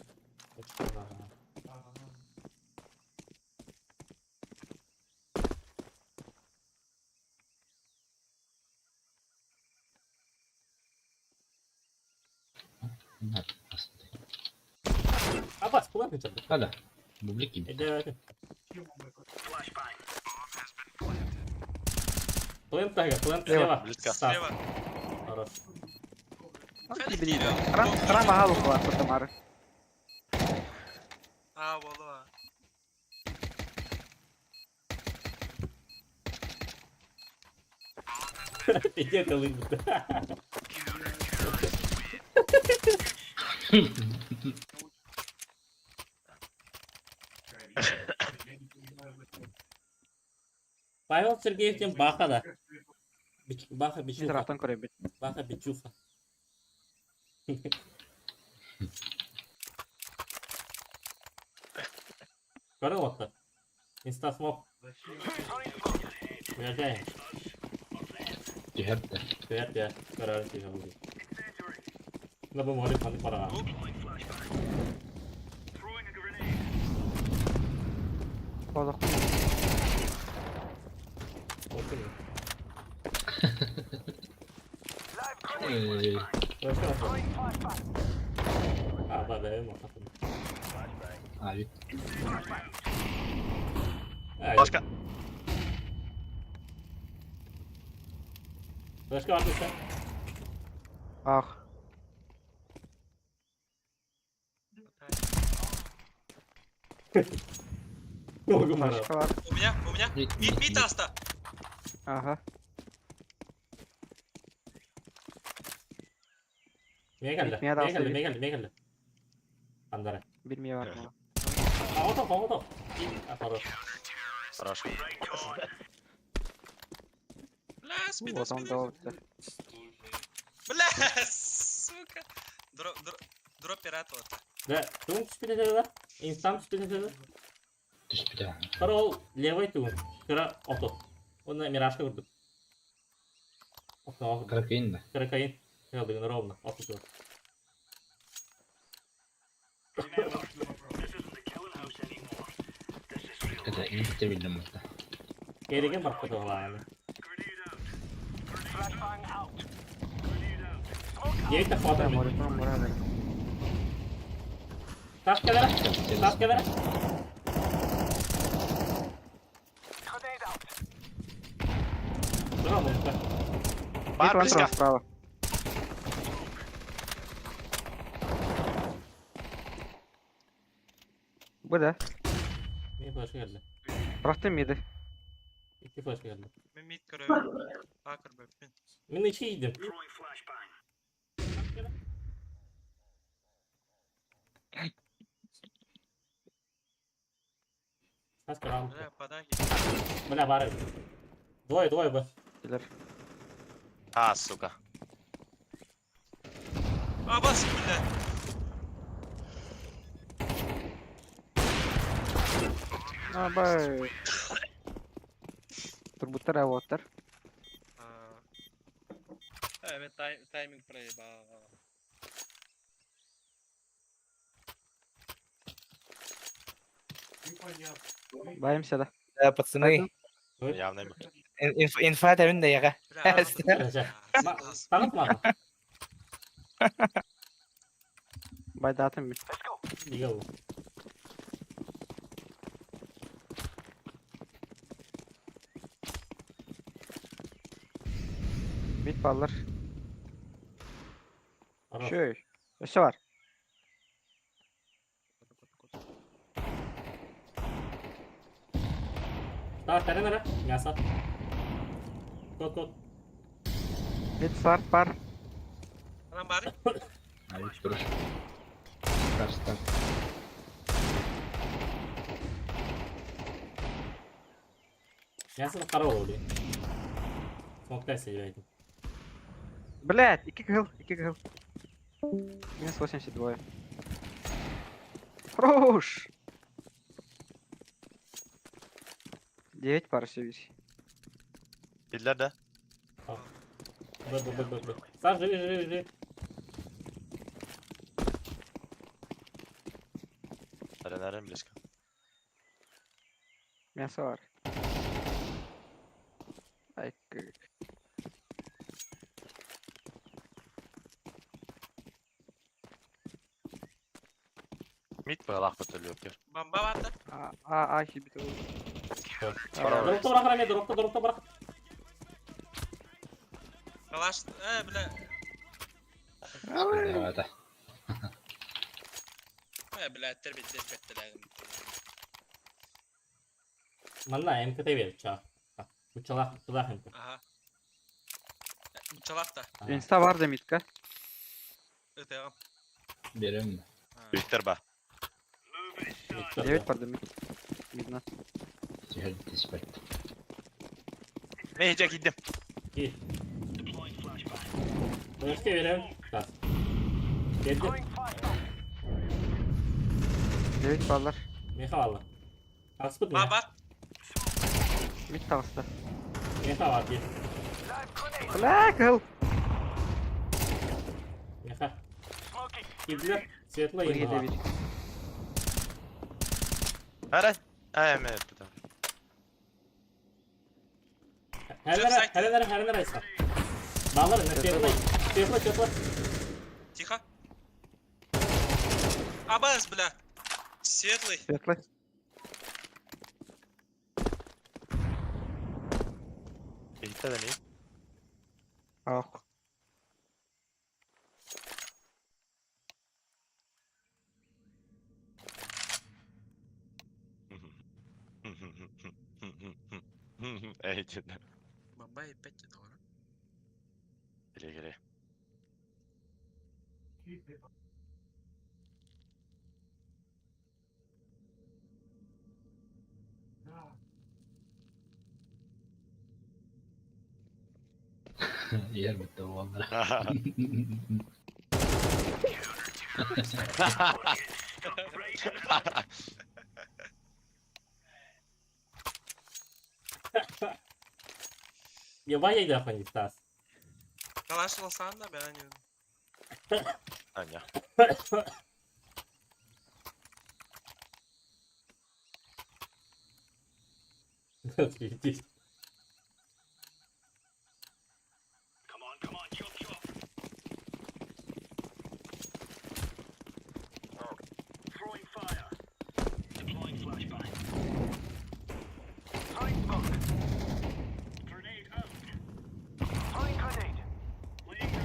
На, асты. Абас, куда ты чё? Ада. Бублики. Это Плент тага, плент Слева. слева. Близко. Стас. Слева. Хорош. Храм, храм аһал укулар тамары. А, болу. Пиздец, улыбка. Павел Сергеев диэн Баха да. Баха Мин Бичуха. тарафтан көрөбүт. Баха Бичуха. Көрө отта. Инстасмок. Уезжаем. Түһэр да. Түһэр түһэр. Көрөр түһэр буолуо. На бу молик маны параҕа. Олох. Olsun. Эй, Başka nasıl? А, да, да, мотатын. авик. Башка. Başka var mı sen? Ах. Могу Башка бар. У меня, у меня. Мид, Мид, мид, мид мид. аста. Ага. Мега geldi. Мия Мега да geldi, алса мега geldi, мега geldi. Андара. Бир мия бар. А, вот он, вот он. А, хорош. Хорош. Бля, спида, Вот он спида. дал. бітті. Бля, сука. Дроп, дроп, дроп пират вот. Да, туң түспеді да? Инстам түспеді да? Түспүтэ. Кара ол левый туң. Кара ото. Оны миражка көрдік. Окна Каракейн да. Каракаин. Келдігін ровно. Ото туң. Это инте билдим это. Кереген барып кетіп алады. Девять хватает. Моликон бар. Тас келер. Тас келер. Здорово, мужик. Бар близко. Справа. Бу да. Мен флешка келді. Просто миды. Екі флешка келді. Мен мид көрөбүн. А көрбөппүн. Мен içi yedim. Тас келер. Бля, подай. Бля, бар. Двое, двое, б. Келер. А, сука. А, бас, бля. Абай. Турбуттар авоттар. А. Э, мен тайминг проебал. Баимся да. Да, пацаны, Явно. инфа тәмін да яға. Бля, Танып маған. Байдатым мен. Неге ол? Мид баллар. Хорош. Шөй. Өсі бар. Давай, тәрен ара. Мясо. Кот, кот. Мид старт бар. Анан бары. Авик турur. Стар, стар. Мясо қара ол дейін. Смоктай себейді. Блять, екі кыл, екі кыл. Минус 82. Хорош! 9 пар все весь. Биллер да. Б, Б, Б, Б, Б. Саш, живи, живи, живи. Әрен близко. Мясо бар. Ай, как. Мид байлақ бөтөлі өкер. Бомба барды. А, а, а, хибит. Дропта бырақ, Раме, дропта, дропта бырақ. Калаш, э, бля. Да, Э, блядь, бит беттеләгем. Манна МКТ бер ча. Учалах тулах МК. Ага. Чалак та. Инста бар да митка. Ытыгым. Берем. Виктор ба. 9 бар да мид. Видно. Теперь ты спать. Мен жа кидим. Ки. Başka берем. Тас. Geldi. 9 баллар. Меха алла. Аспыт Ба меха. бар. Мид тағысты. Меха бар ди. Бля, кыл. Меха. Кидлер светло Бірге де ема. бер. Ара. Ай, мен это. Хәлләр, хәлләр, хәлләр айса. Балар, не светло. Светло, светло. Тихо. Абас, бля. Светлый. Светлый. Бихте да не. Ах. Эй, деді. Бабай опять это говорю. Келе келе. Ер бітті оғандар. Ебай я дохуй Стас. Калаш алсаң да, бәрін не. Аня. Отъебись.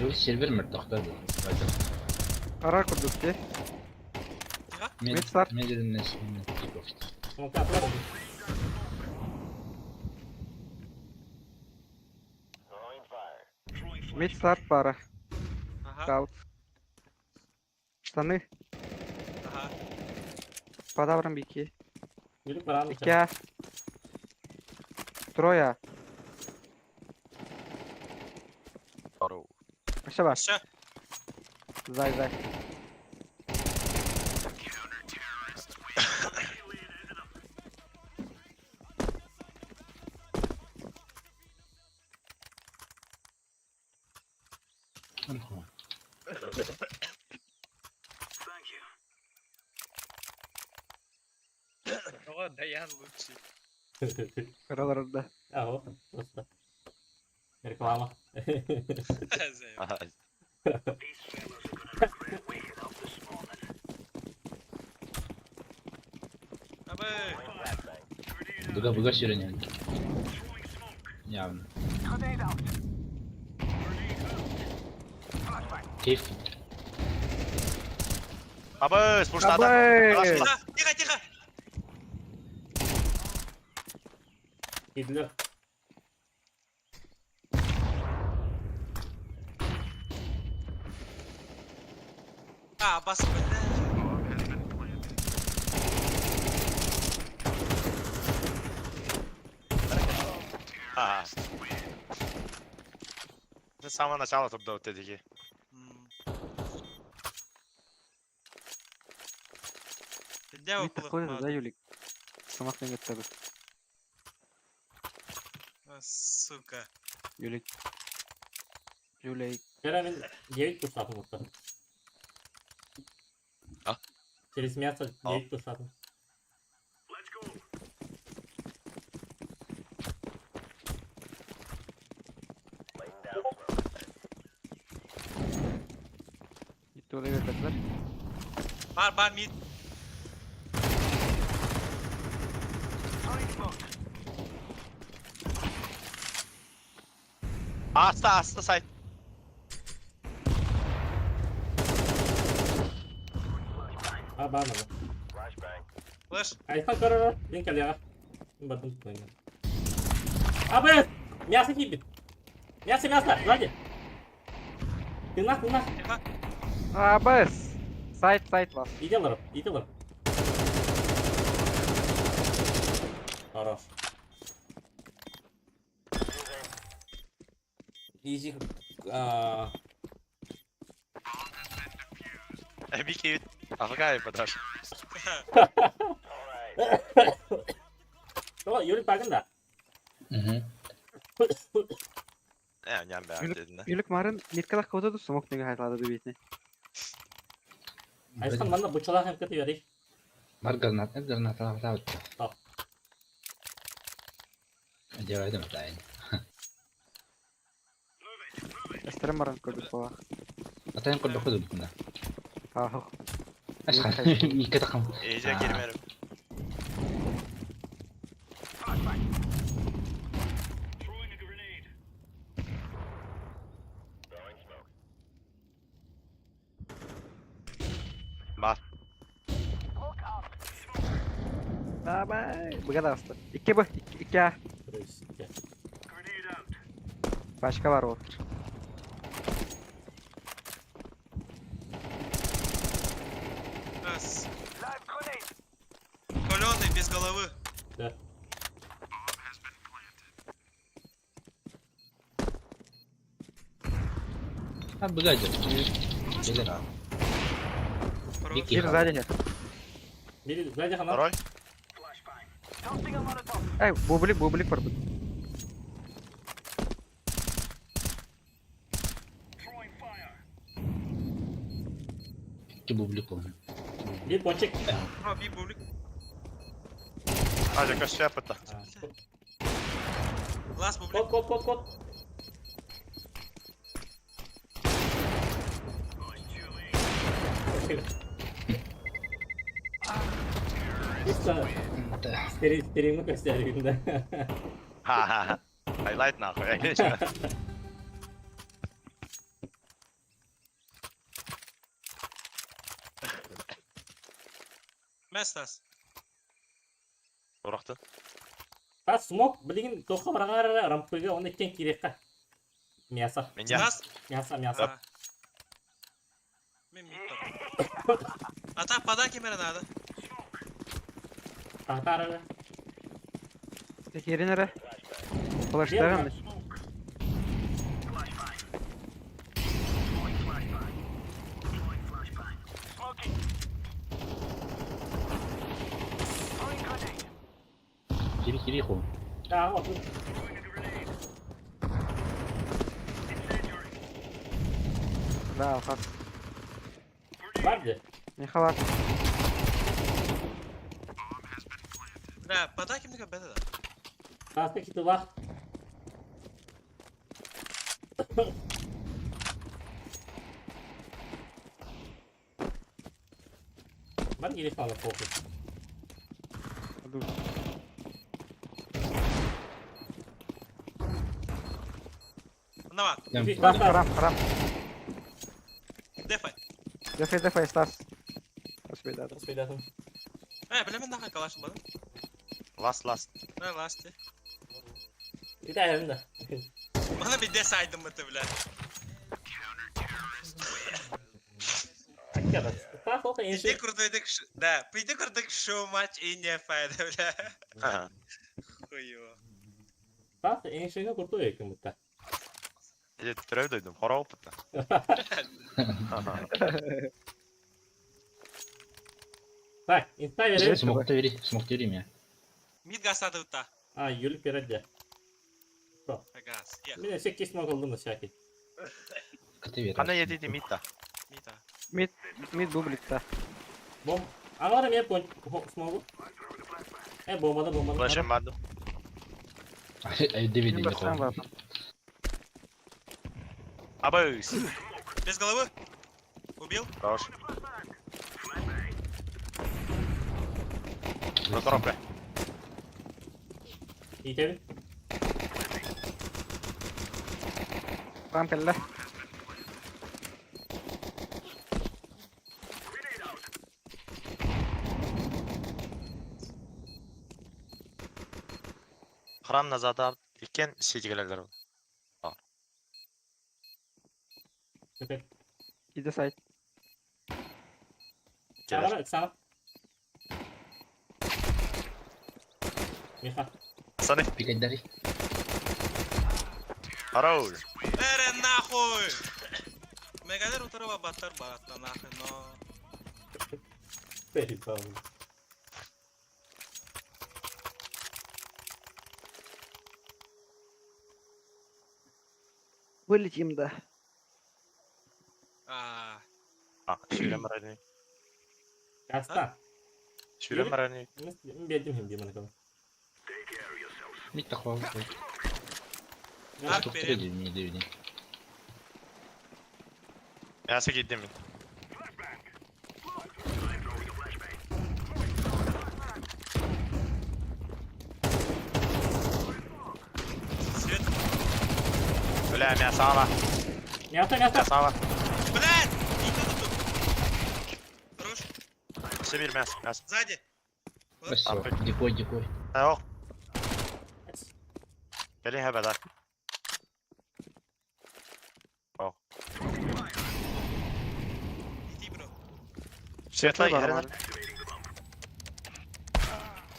Бұл сервер мөртақтады. Қара күрдік те. Мен Мид бар. мен дедім нәсін. Ну как, ладно. Мид старт бара. Ага, Даут. Штаны. ага. Падаврам бики. Yürü paranı çal. Икя. Трое. Ару. Вообще бар. Все. Зай, зай. О, Даян лучший. Қараларында. А вот, просто. Реклама. Зай. Ага. Абай. Бұға бұға сүйренен. Явно. Кейф. Абы, спуштады. Абай! Тихо, тихо, тихо. Кидлер. А, Абас, бля. Ага. С самого начала топ дал тедики. М. Дядя Мид такой да, Юлик? Самақ мегеттеді. Сука. Юлик. Юлик. Вчера мен 9 курсатым вот. А? Через мясо А. 9 курсатым. Gitti oraya verdiler. Бар, бар, мид. Аста, аста сайт. А, баар мана. Флеш. Айхан көрөр, мин кэлиэҕэ. Мин бардым тутайын. Абы! Мясо киирбит. Мясо, мясо, сзади. Тыынах, тыынах. Тихо. АБС. Сайт, сайт вас. Иди аларым, иди аларым. Хорош. Изи... А, Микки, АФК подаш. О, Юрий Паган, да. Угу. Э, ням бә дедин. Юлик марын ниткалах кылды смок неге хайлады дубитне. Айхан манна бучалах hem kötü yeri. Бар граната, граната лавта. Так. Одевай тайм. Эстерем марын көрдүк була. Атайын көрдө ходу бутунда. Ахы. Ашхан. Микке такам. Эйже кирмерим. Бар. Бабай. Буга асты. İki bu. İki, iki A. Başka var olur. Раз. Каленый, без головы. Да. Ha bu da Gelir abi. Хорош. Микки. Bir сзади. Biri сзади хана. Второй. Эй, бублик, бублик бар бу. İki bublik oldu. Bir ponçik. Про, би, бублик. А, жака шляпа-то. Лас, бублик. Кот кот кот кот. İşte Да. Стерильно gösterdiğinde. Ха-ха-ха. Хайлайт нахуй. Местас. Уракты. Ha smoke bilgin toka baragara rampıga onu ikken kireka. Мясо. Меня. Стас. Мясо, мясо. Мен мид бар. Ата, подай кемера надо. Татара. Текери nere? Flashlarım mı? Kiri kiri ху. Ha otur. Да, алхас. Vardı. Не халат. Да, подай кемера беда да. Таска китылах. Бар geri kaldı korku. Dur. Нава, Дем. Харам, харам. дефай. Дефай, дефай, Стас. Успей, да. Söyledim. Э, бля, мен нахуй калаш ладно. Ласт, ласт. Да, ласти. Bir daha yerinde. Bana bir des aydın mı бля. Hakikaten. Ta soka Иди enşi. курдуйдык, да, пиди курдык шоу матч и не файда, бля. Ага. Хуёво. Ta enşini kurtu yakın mutta. Эти трёх дойдум. Хора опыта. Так, insta verin. Смокта бери, смокта бери меня. Мид газ надо ута. Ha yürüp yere Газ. Е, Bir de şey kesme oldu mu şaki? Каты бери. Кана едете мита. мита. Mid, mid bublikta. Bom. Anlarım ya pon smoke. E bombada bombada. Флешем баду. Ай, деви Мен деви бассам ху. бар. Абыс. Без головы. Убил? Хорош. Ну, коробка. İyi tabi. Tamam kelle. Храм назад иккен ситигелелер. Теперь. Иди сайт. Саҕара, Оксана. Миха. Пацаны, Пикать дари. Рауль. Эрэ нахуй! Мегалер утары баттар баратта нахуй, но... Перепал. Вылетим, да. А, А, сүүрэн барар Каста. Сүүрэн барар Мен бердим хим диманы кала. Мид тахвал. Так, Топ берем. 3 не доведи. Мясо киирдим мин. Свет. Бля, мясо ала. Мясо, мясо. Мясо ала. Блядь! Иди тут. Хорош. Все бир мясо, мясо. Сзади. Спасибо. Дикой, дикой. Ох, кэлин хэбэ да. Иди, бро. Светлай, эрэн.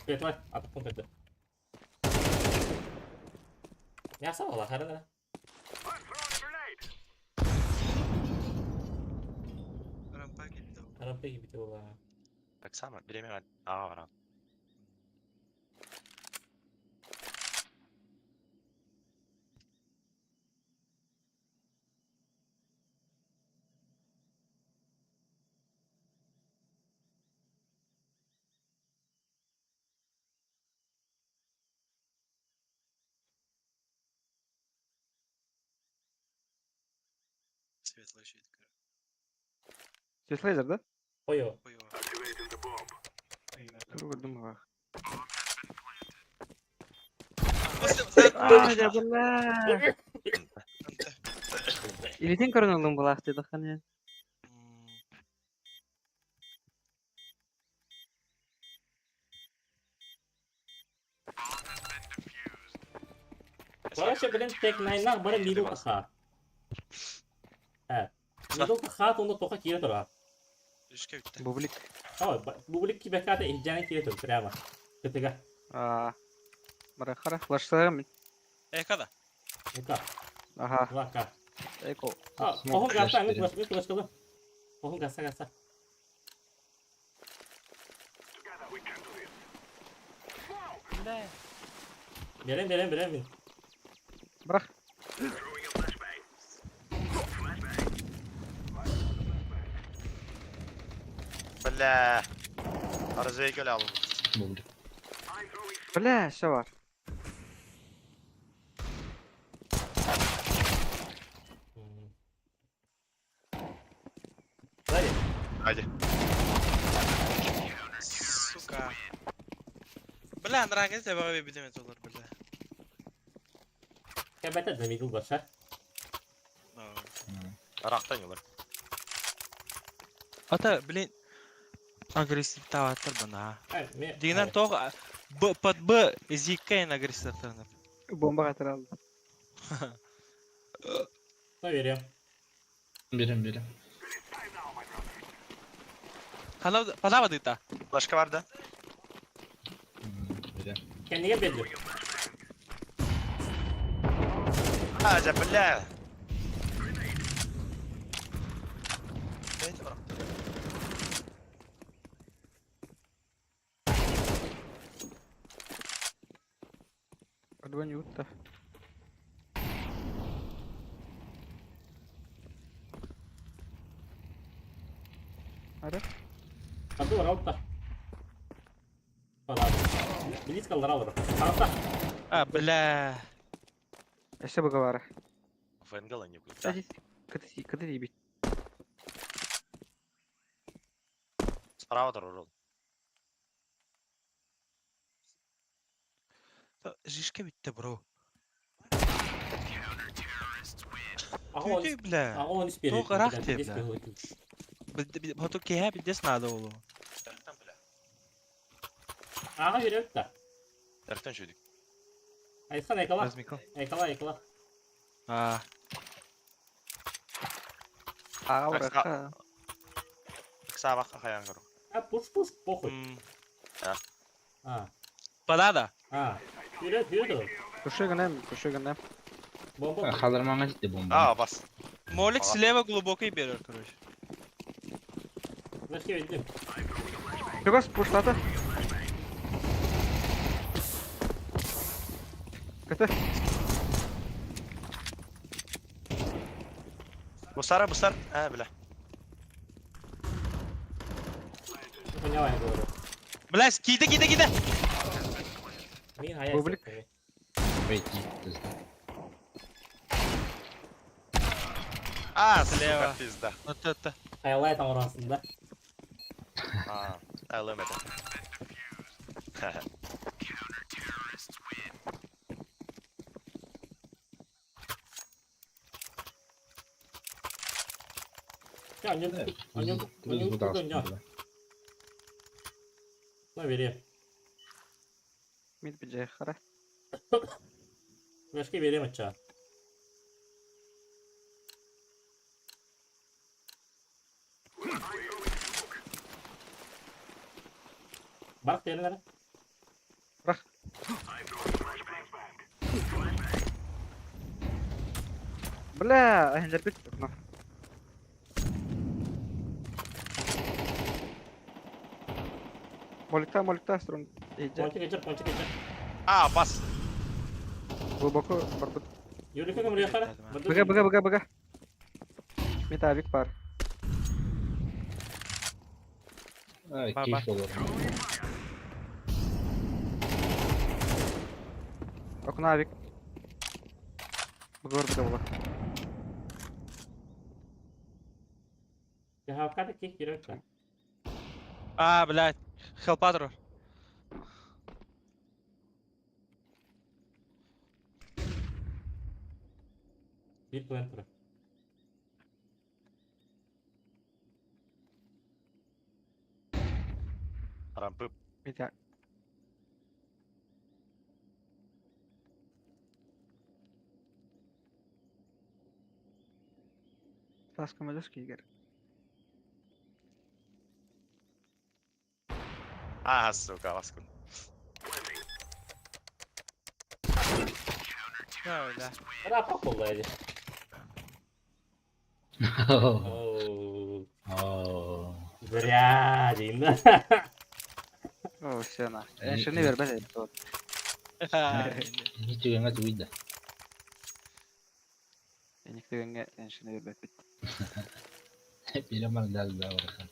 Светлай, атып кырды. Мясо була, хара. Рампа кэлбит. Рампа кибите була. Так само, биремэ ага баран. Светлый щит. Светлейзер, да? Ой, Хуёво. Туругу думала. После... за- А, да, бля. Илитин көрөн булах деді хане. М, Короче, блин, тек найнах бары мидл таха. Э. Мидл таха, онда тоха кире тура. Үшке бүтті. Бублик. Ой, бублик кибеката ихжаны кире тур прямо. Кытыга. А. Бара хара флаштарым. Э, када? Эка, Ага. вака. Эко. А, Смок охун флеш гаса, берем. мен флеш кылдым. Охун гаса гаса. Бля. Берем, берем, берем мен. Бірақ. Бля. Арзей көл алым. Бублик. Бля, все бар. Сзади. Hadi. Сука. Бля, нрагез я баға бебедемет олар, бля. Кәбәтә да мидл баша. Но. Рахтан юлар. Ата, блин, агрессив таваттар бана. Э, мен. Дегенен тоғы Б под Б зиккайын агрессивтарынып. Бомба қатыралды. Ну, берем. Берем, берем. Ханава дыта. Флешка бар да. Берем. Kendine бердим. Азя, бля. Дайте брат. Адвани утта. Ара? Ату бар алтта. Ладно. Близко алыр. Арата. А, бля. Эше бұға ФНГ не будет. Кстати, кыты кыты дебит. Справа дорогу. Жишке битті, бро. Ага, Түй, бля. Ага, он испери. Тоқ ырақ деп, бля. Хоту кеһә бидес надо олу. Ага, берем да. Тәртен шүйдік. Айхан экала. Возьми-ка. Экала, экала. А, Аҕа Ыксаабакка хайаан көрүҥ. А, пуш, пуш, похуй. м, А, Банана. а. Вперед, вперед. Пуши гынам, пуши гынам. Бомба. Халармаңа титтэ бомба. Аа, бас. Молик Ага. слева глубокий берет, короче. Зашли, иди. Чугас пуштата. Кыты. Бусара, бусар. Аа, бля. Не поняла, я говорю. Блядь, кида, кида, кида! Мин хая. Бублик. Пойти. пизда. Аа, Слева. сука, пизда. Вот это. Хайлайт оңоросуң да. Аа, айлым это. Я, не, Да, они, они Удар, не, да. На, бери. Мид биджай хара. Башка берем атча. Барк дерилер. Бырах. Бля, ахендер бит. На. Моликта, моликта, струн. Иджа. Пончик ичер, пончик ичер. Аа, бас. Глубоко барбыт. Юрика кем рехара? Быга, быга, быга, быга. Мид авик бар. А, Ба-ба. кейф олар. Окна авик. Быга быга була. Я хавката ких кирек. А, блядь. Хелпатро. Bir плентер. Рампы. Мид а- Таска мөлөс кийгер. Аа, сука, баскын. А, бля. Рапа болду. Оу. О, Зря дейм да. О, все на. Шыны бербес эти. Не түгәнгә туйды. Эник дегенге шыны бербес бит. Билемән дә да бархан.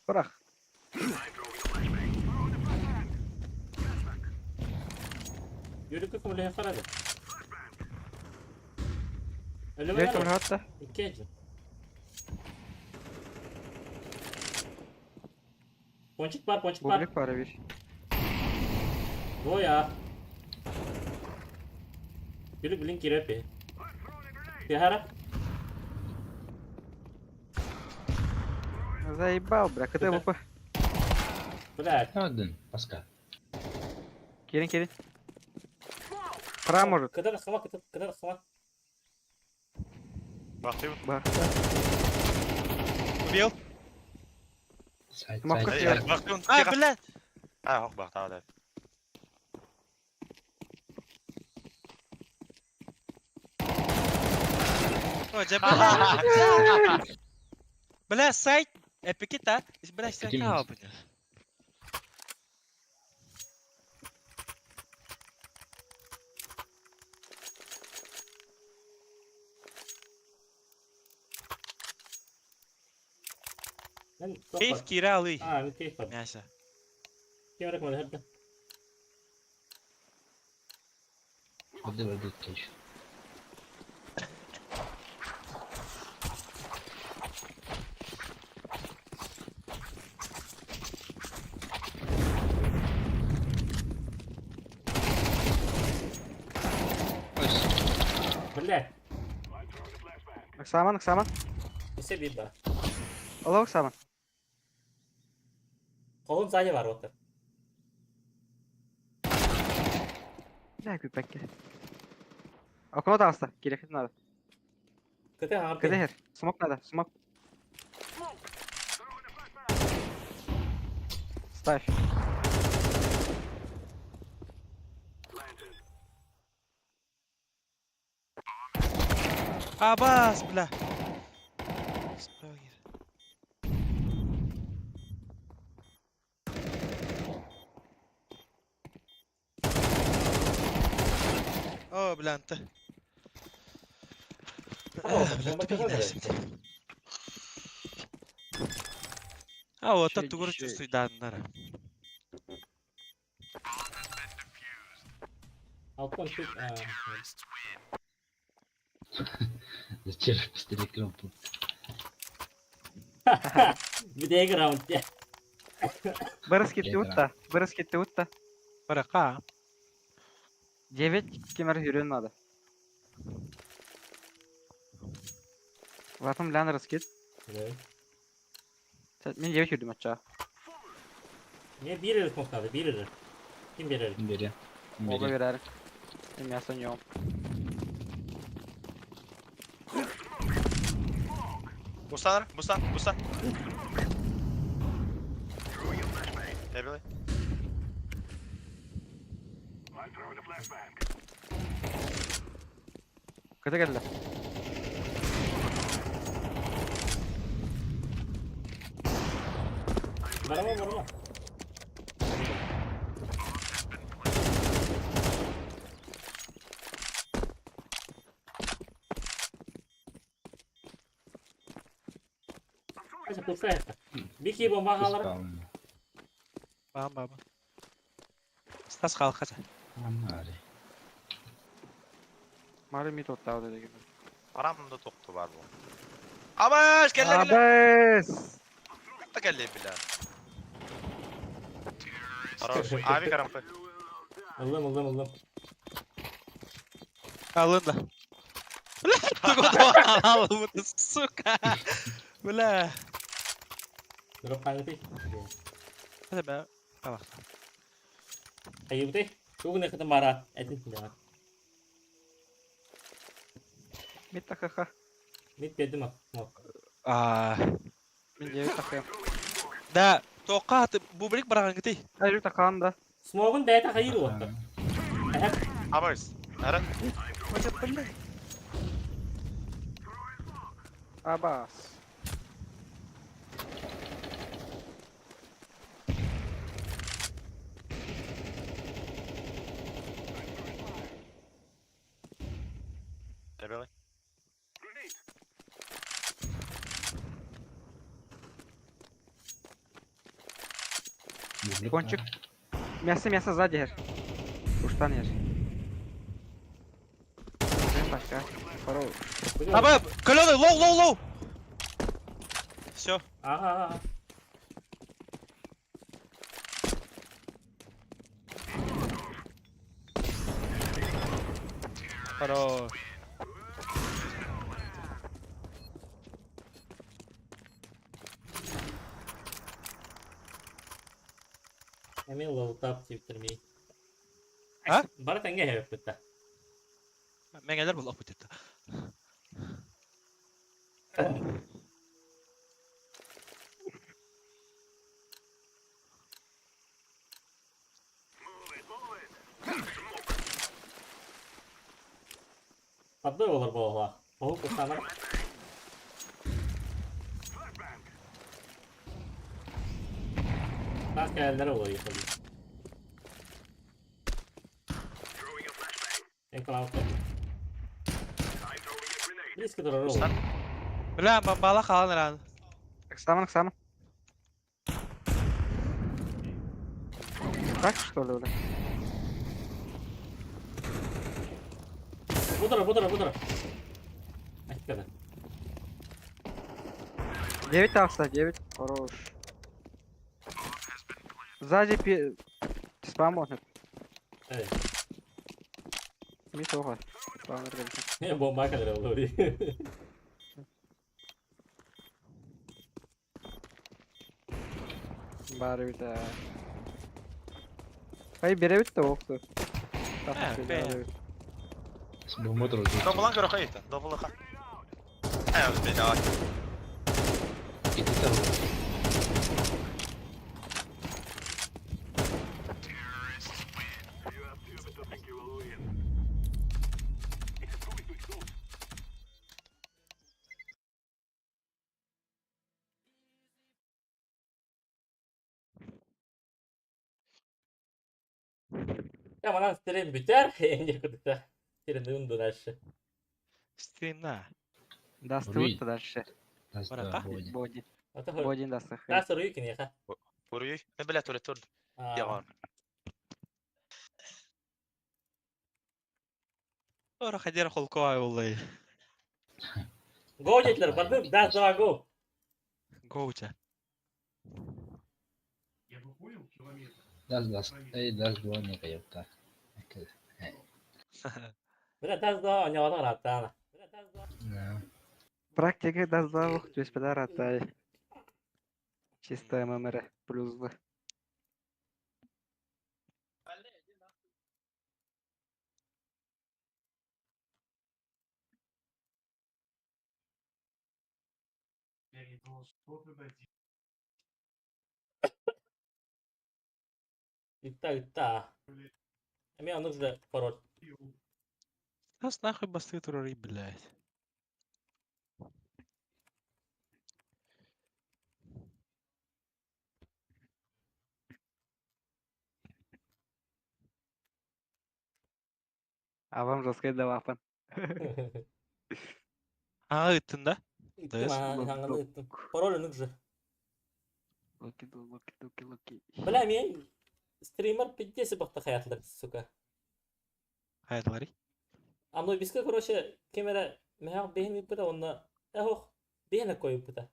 Бырах. Юрика кем рехара? Жек Әле хатта. Икенче. Пончик бар, пончик бар. Бублик бар бир. Двоя. Юрик блин кирепи. Тихара. Заебал, бля, КТ ВП. Блядь. Адын, паска. Келин, келин. Хра может. Кыдар хама, кыдар хама. Бахтым. Бар. Убил. Сайт, Мавка сайт, киэр. сайт. Бахтым. А, блядь. Аа, хок бахтаа да. О, дьэ, бля. Бля, сайт. Эпикита. Бля, Эпикит. сайт. бля. Мен Кейф киралы. А, мен кейф бар. Мясо. Кем рек мөлһәрдә? Барды барды кейф. Блядь. Оксаман, Оксаман. Все бит бар. Олох саба. Колун сзади бар вот. Бля, күппэккэ. Окно таҕыста. Кириэххитин надо. Кыты хаҥар Кыты иһэр. Смок надо. Смок. Ставь. Абас, бля. Справа киир. О, бля, анты. Бля, тупик дайсың. А, вот Щей, тугур щей. чувствуйдааннара. Алтан тут. Зачем же пистолет кнопку? Бүтэйг раунд дии. Бырыс кетти утта. Бырыс кетти утта. Барака. 9 кемер хүрүөн надо. Ватым лян раскид. Мен 9 хүрдүм ача. Не биир эрэ смок надо, биир эрэ. Ким биэрэр? Бери. Ога Бери. берер. Мен мясо нем. Бустанар, буста, буста. Тэбили. Кыты келди. Барама, барама. Қайсы пускай это. Бики бомба қалар. Спаун. Бам бам. Стас қалқаса. Амари. Мары мид оттауды деген. Парамда тоқты бар бұл. Абаш, кәлі кәлі. Абыс! Та кәлі бля. Хорош. Ави карампы. Ылдым, ылдым, ылдым. Алын да. Бля, тугу алып, сука. Бля. Дроп қаңыты. Это бә. Алақ. Қайыбыты. Тугын қытын бара. Әтін жаңа. Мид тахаха. Мид бердім ақ. А. Мен 9 тахаям. Да, тоқа бубрик бараған гити. Ай, тахаан да. Смогын бәйті қайыр отты. Абаш. Ара. Абас. Тэбили. Бублик Кончик. надо. Мясо, мясо сзади ер. Уштан ер. Мен башка. Хорош. Аба, каленый, лоу, лоу, лоу. Все. Ага, ага. Хорош. Эми лоутап типтірмей. А? Бара тәңге хәбеп бітті. Мен әлер бұл опыт етті. Табды олар болуға. Ол құстаныр. Тас кәлілер олар епілді. Энклауд. Близко тұрар ол. Бля, бомбала қалан ран. Саман, саман. Так что ли, бля? Бұдыра, бұдыра, бұдыра. Айтқады. 9 тахса, 9. Хорош. Сзади пи... Спам можно. Эй, Мид оға. Спамер келсін. бомба кәлілер олар. Баар эбит ээ. Ай биэрэбит да уохту. Э, Добулан көрөхө иһитэ. Добулаха. Э, блядь. Я манан стрим бүтэр, энди кытта. Стрим дальше. Стримна. Дастыбыт да дальше. Барака? Боди. Ата Бодин дастых. Та суруй киниэхэ. Уруй. Мен бля туре тур. Яган. Ора хадер холкова олай. Го детлер, бардым, да, два го. Гоуча. Даст, даст, эй, даст два не ёпта. Бля, даст два, оñоҕото ырааттаана. Да. Практика даст два ух, түспедар атай. Чисто ММР плюс бы. Итта, итта. Эми онук же пароль. Нас нахуй басты турары, блядь. А вам жесткой давапан. А, ыттын да? Ыттым, а, ыттым. Пароль онук же. Луки, луки, луки, луки. Бля, мен стример пиздец бахта хаятлар, сука. Хаятлари. Ано биска, короче, кемера мехак бейін ыппыта, онна эхох бейін кой ыппыта.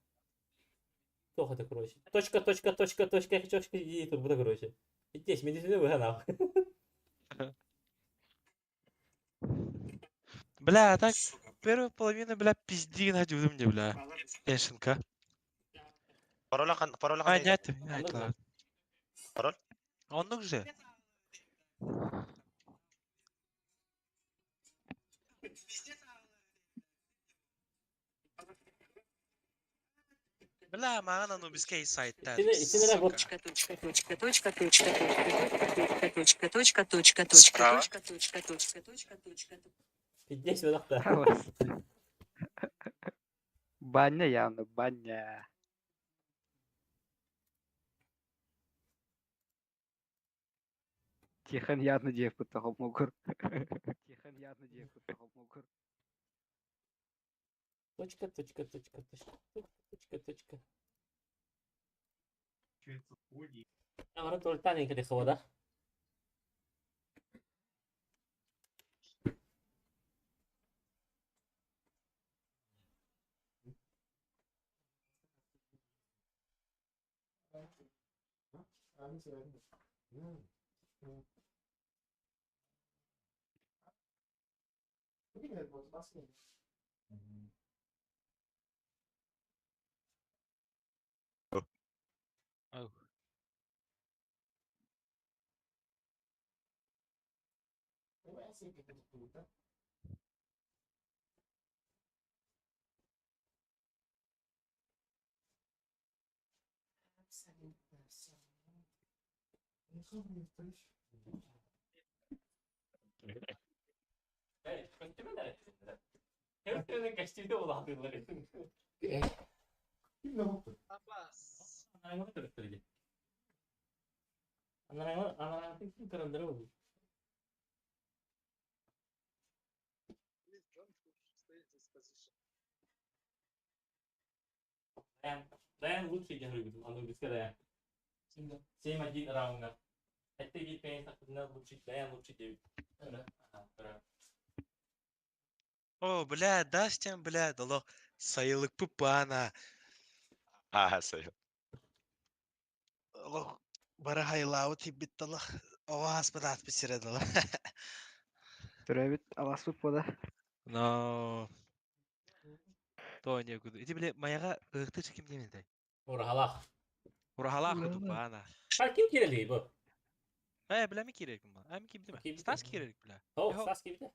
Тохата, короче. Точка, точка, точка, точка, точка, и турбута, короче. Пиздец, медицина выха нахуй. Бля, так первая половина, бля, пизди на мне, бля. Тешенка. Пароля хан, пароля А, хан. нет, нет, ладно. Пароль? Оннук же. Бля, маған анубиске сайттар. Итинere вот. Точка, точка, точка, точка, точка, точка, точка, точка, точка, точка, Справа. точка, точка, точка, точка, точка. Пиздец, выдохта. Баня явно, баня. Тихон явно девку того могур. Тихон явно девку того могур. Точка, точка, точка, точка, точка, точка. Амара толтан кede хавада. Ау. Дайан лучший день Анубиска Дайан. 7-1 раунда. Это вид, конечно, лучший, Дайан лучший 9. О, бля, Дастин, бля, дало сайылык пупана. А, сайыл. Алох, бара хайлау тибит алах. Оас бадат бисиредала. Төрөбүт аласпыт бода. Но. То не гуду. Иди, бля, маяга ыкты чеким демеди. Уралах. Ураһалаах курдук баана. А ким киирэлий бу? Э, бля, ми киирэрик ма. А ми киирдим. Киирбитэ. Стас киирэрик, бля. О, Йо. Стас киирбитэ.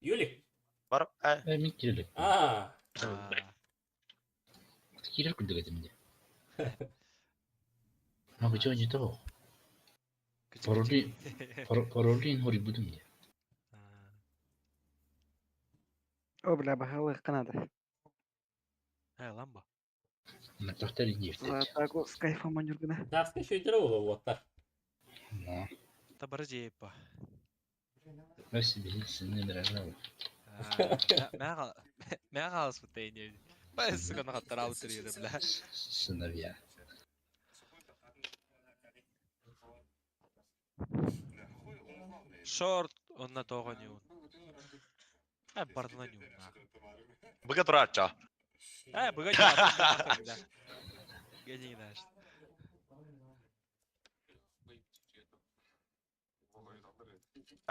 Юлик. Бар, э, Э, мин киирэлик. А, А, Киирэр курдук этим дии. Ма кычо не того. кычы, Пароли, кычы. паролин хори будум дии. А, О, бля, баһылык надо. Э, ламба. Маттахтар иниэфтет. Златаку с кайфом анюргана. Стаска шөйдөрө буолуо уоттар. Но. Табары жейпа. Бэс биһи сыны дражнал. Мэ хаалыс бутайын. Бай, сука, нахаттар алып түрүгү, бля. Сыновья. Шорт, онна тоҕо ньуун. Э, бардына ньуун. быга турачча. Э, быга ньуун, бля. Гений наш.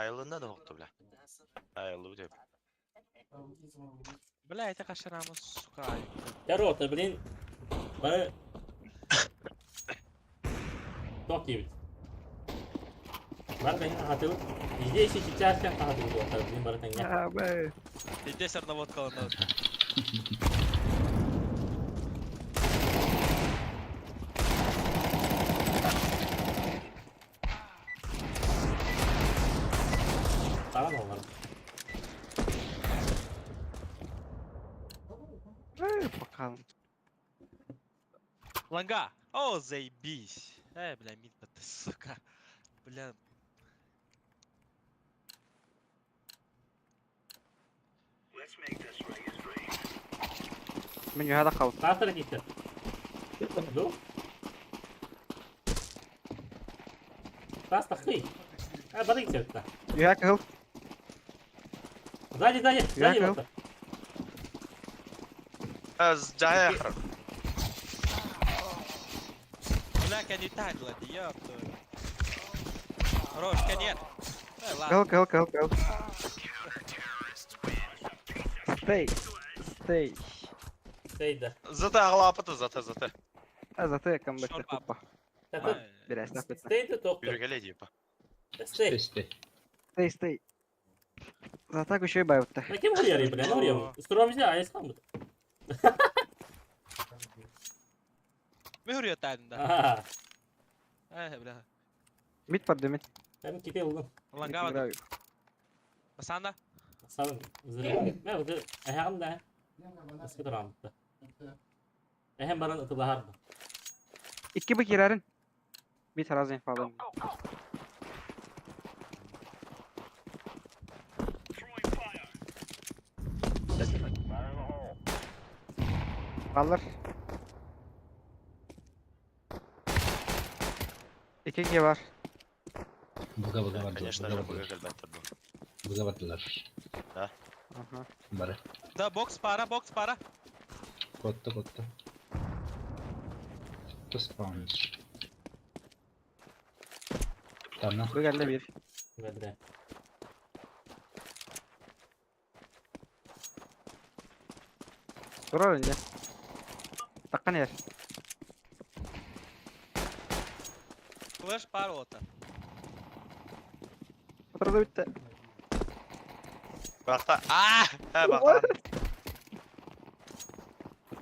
Айылында да хоқту, бля. Айылы деп. Бля, это кашарамы, сука. Рота, блин. Бары... Ток киирбит. Бар бэйин хатыбыт. Везде еще сейчас хатыбыт уоттар, блин, бары тэҥҥэ. А, бля. Здесь арнаводка лана. Саран олар. Э, пока. Ланга! О, заебись! Э, бля, мид ты, сука. Бля. Мен юһада қалып. Стастар киирдэ. Ду? Стас тахый. А, бары киирдэ. Юһа кыл. Сзади, сзади, сзади Яков. уоттар. Жая хар. Бля, кәне тагла, ёпта. Хорош, конец. Э, Кыл, ладно. кыл, кыл, кыл. Stay. Stay. Сейда. Зата ағлапыты, зата, зата. А заты камбэк Шорт куппа. Тата. Э, Берәс тапытна. Стейді тоқты. Жүргеле дейпа. Стей. Сте. Stay, stay. Зата күшөй байытта. На кем хуярый, бля, ну хуярый. Стромзе, а я сам. Ми хурья тайдын да. Ага. Э, бля. Мид бар демет. Там ките улым. Ланга бады. Басанда? Сабын. Зыры. Мә, уже әһәм да. Баскы торам. Әһәм баран ытылахар. Икки бу кирәрин. Мид разын фалым. Алыр. Икки ге бар. Быга быга бардылар. Конечно Быга же, быга бардылар. кэлбэттер бу. Быга бардылар. Аха. Бары. Да, бокс пара, бокс пара. Котта котта. Спаун. Тамна. Бу geldi bir. Бәдре. Турар инде. Таккан ер. Флэш пара ота. Отырды битте. Бақта. А! Ә, бақта.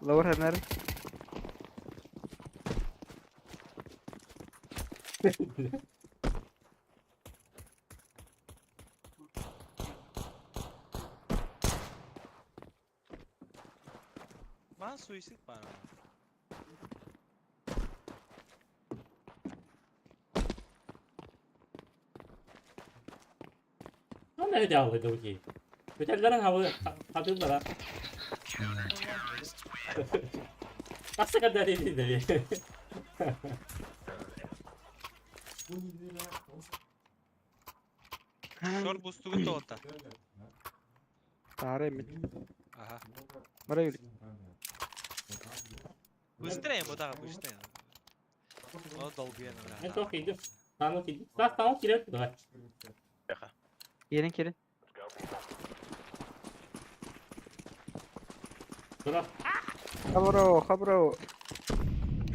Лаур хәнәр. Ман суицид пара. Ну, не дялы другие. Көтәлләрен хавы хатылдара. Тақсы кадәр иде. Шорт бустугу тота. Тары мид. Ага. Бара юр. Быстрее, бу да, быстрее. О, долбен, бля. Мен тоқ идем. Тану кидим. Стас тану кирәк давай. Келин келин. Тура. Хабро, хабро.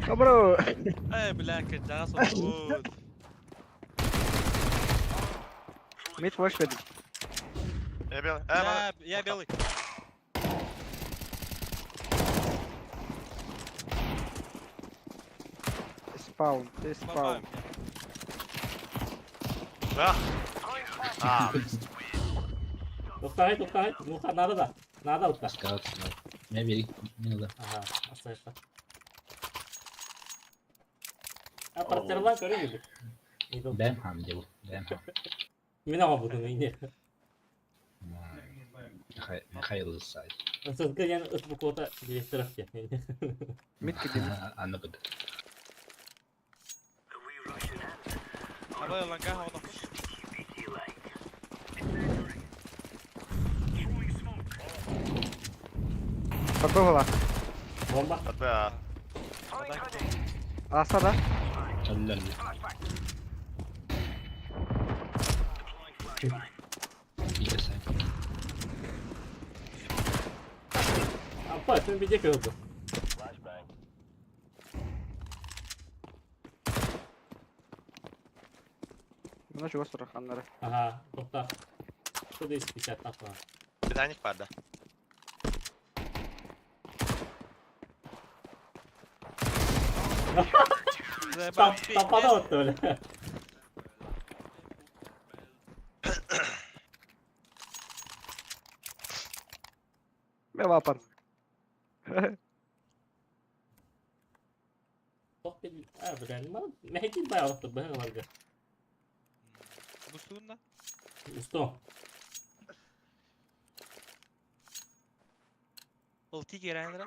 Бро. Эй, бля, кырдьаҕас олорбут. Мид флеш веди. Я белый. Э, Я, я белый. Спаун, ты Бомба спаун. меня. Да. А, Тоқтағай, тоқтағай. Муха нада да. Нада ұтта. Скаут, Меня берег, не надо. Ага, асайша. А партерлан көрі келді. Дэм хам делал, дэм хам. Мен ама бұдың үйіне. Михаил Исай. Сызгы яны ыт буквота директор ке. Мид кидим. А ну куда? Абай ланга оно. Подбыла. Бомба. да. Аса да? Алла. Исай. Апа, сен беде көрді. Мына чего сұрақаннары. Ага, тоқта. 150 апа. Титаник бар да. Тапада отты өлі. Мен лапан. Тоқ бен, а, білән, мәхекин бай алықты, бәң аларды. Бустугун да? Усто. Ылти керәнер.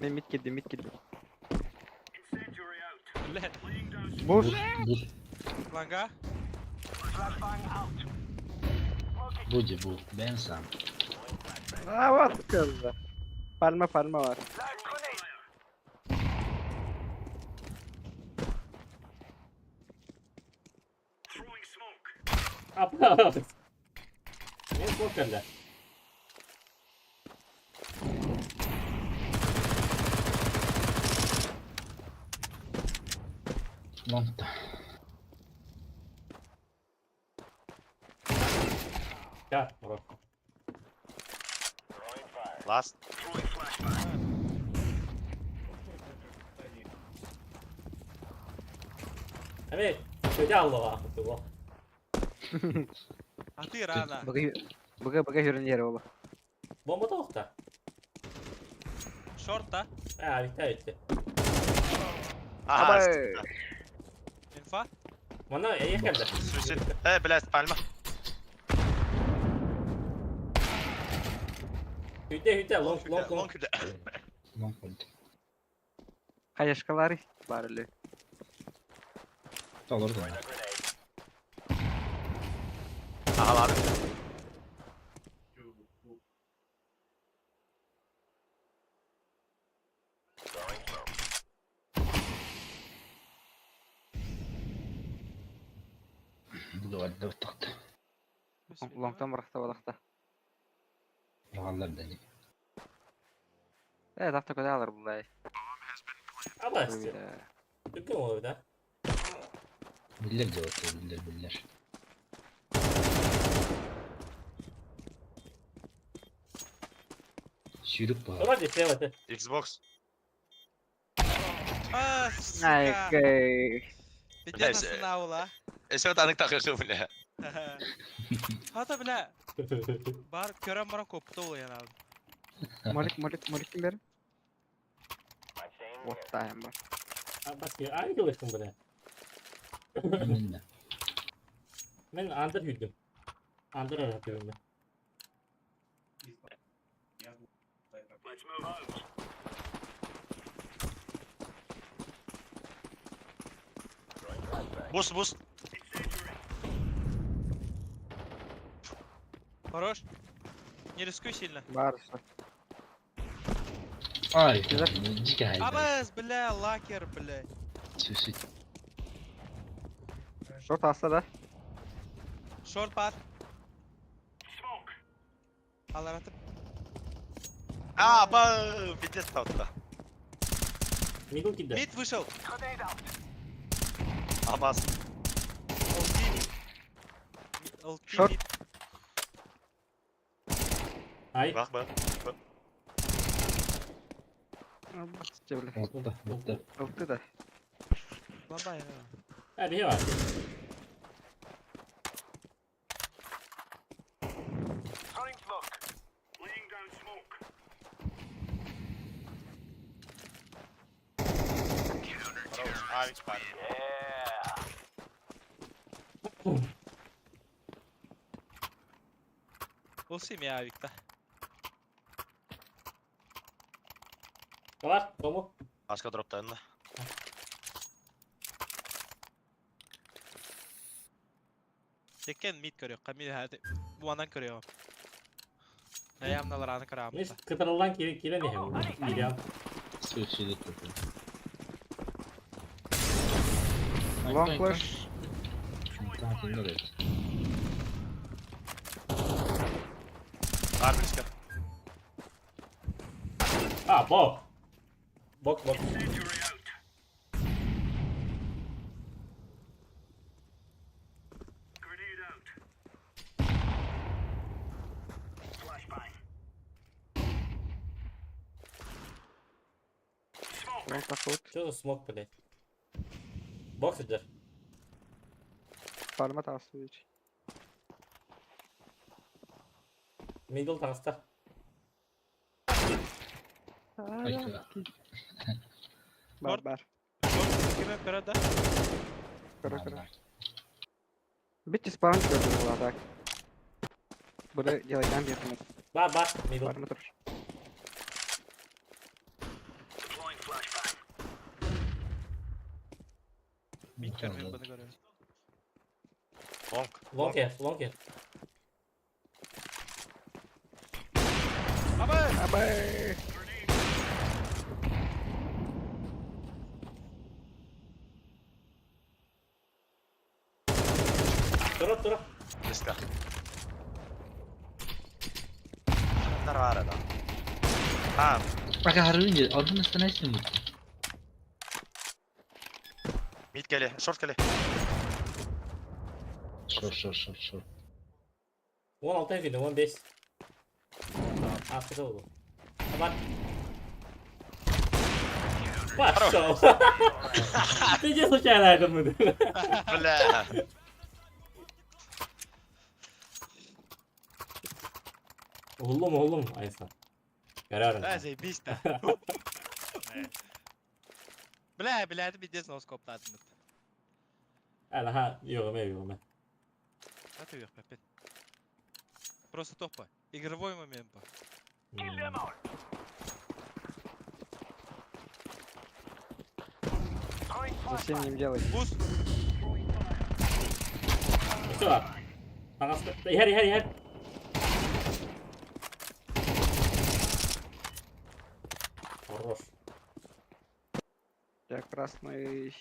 Мен мид кидим, мид кидим. Бля, Буш. Буш. ланга. Буди бу. Дэм сам. А, вот кызы. Пальма, пальма бар. Апа. Мен покерді. Лонг-то. Я, урок. Last. Әмей, көде аллаға ақыты ол. А ты рано. Быгы, быгы, быгы жүрін жері олы. Бомба да оқта. Шорт да? А, бітті, бітті. Ага. Абай. Инфа? Мана, ехерді. Суицид. Э, блядь, пальма. Хүте, хүте, лонг, лонг, лонг. Лонг, Лонг ульт. Қаяшқалары бар әлі. Толор да. Ага, ладно. Буду отдавать тахта. Лонгтан бұрақта балақта. Рағалар да не. Э, тақта көде алыр бұлай. Аба, істе. Дүкен olur да. Биллер делать, биллер, биллер. Сюрюк по. Вроде слева ты. Xbox. А, Ай, сука. кей. Пиздец Блядь, наула. Если вот анык тахышы, бля. Хата, бля. Бар көрөн баран көптө ол яна. Молик, молик, молик ким бер? Оттайым бар. Баски, ангел ешкім бұны. Именно. Мен андыр хүдім. Андыр арап жүрмін. Буст, буст. Хорош. Не рискуй сильно. Бар. Ай, Güzel. дико хайда. Абас, бля, лакер, бля. Сюсит. Шорт аста да. Шорт бар. Алар атып. А, ба, пиздец тахта. Мидл киирдэ. Мид вышел. Абас. LT. LT Short. mid. Ай. Бах, бах. Бля. Вот вот да. Алты да. Бабай. Э, биһи бар. Хорош. Авик спали. Olsun ya Viktor. Бар, кому? Аска дроптайын да. Tekken mid көрüyor. Kamil hadi. Bu andan көрüyor. Ayağımdalar anı kıram. Миш кытарыллан кире кире не хем. Идеал. Свет сидит такой. Long flash. Бар близко. А, бок. Бок, бок. Long поход. Что за смок, блядь? Бок сидишь. Фарма тасуич. Мидл таҕыста. Бар бар. Кime көрө да? Көрө көрө. Битти спаун көрдүм була так. Буду делать гамбит. Бар, бар, мидл. Бар мотор. Mid көрмөйм bunu көрөм. Лонг. Лонг ер, лонг ер. Аба! Абай. Тура, тура. Близко. Нормально, да. А, Пока Харвинди, он остановись не мид кели, шорт кели. Шор, шор, шор, шор. 16 күндө, 15. Астыда болду. Бар. Пошел. Ты не случайно это мы. Бля. Oğlum oğlum Aysan. Görüyorum. Да, заебись да. Бля, бля, это пиздец носкоп тадым. Ха, yok yok yok. А ты опять. Просто топа. Игровой момент по. Зачем им делать? Буст. Все бар. Таҕыста. Иһэр, иһэр, иһэр. Хорош. Я красный.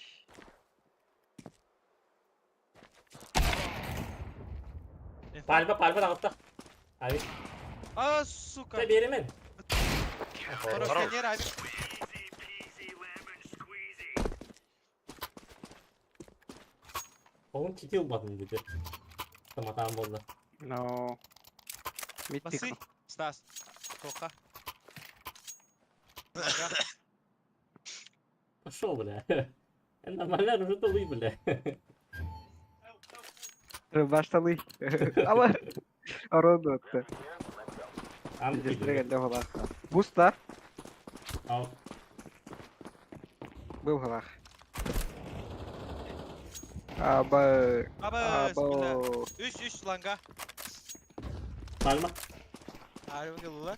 Пальба, пальба таҕыста. Abi. А, сука. Та беремен. Второй Здорово. сканер, авик. Oğlum kiti ылбатын dedi. Таматаан болду. Но. Мид Басы. пикнул. Стас. Тока. Пошел, бля. Нормально уже тылы, бля. Башталы. Ала. Ороду атты. Ан Дестреген де голах. Буста. Ал. Был голах. Аба. Аба, бля. Аба. Үч, үч ланга. Пальма. Арыгы лула.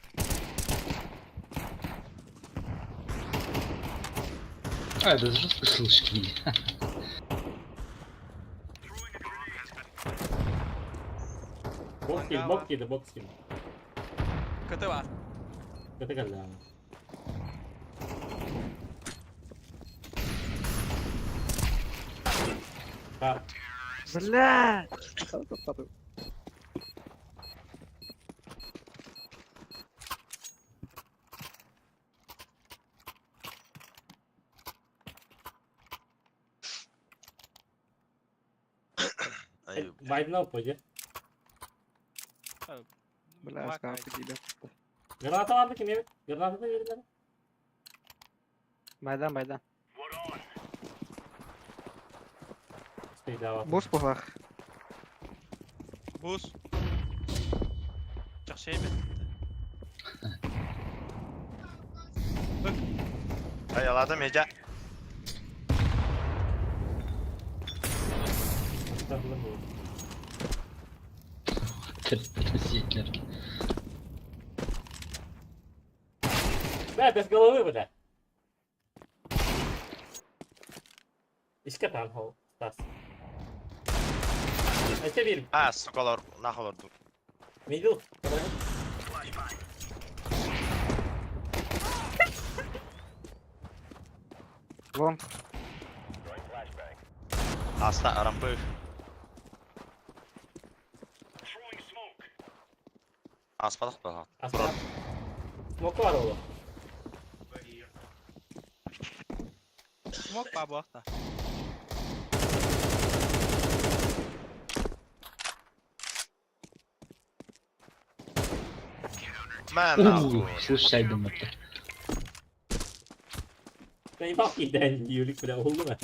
А, это жестко слышки. Бокс киди, бокс киди, бокс киди. КТ бар. Кete geldi ama. Ha, Бля. Байден алып пойди. Бля, Два скалка тебе. Граната vardı kim evet? Граната da verin Майдан, майдан. Спейдава. Бус пухлах. Бус. Чахшей бет. Ай, ладно, медя. Ситлер. Бля, без головы, бля. Иске там хол, Стас. Эте bir А, сукалар, нахуй олорду. middle. Лонг. Аста рампы. Аспадах ба. Aslında. Smoke var oğlum. Смок бабахта. Мә, нахуй. Слушай, думаю, Ben bak giden yürük bile oldu mu?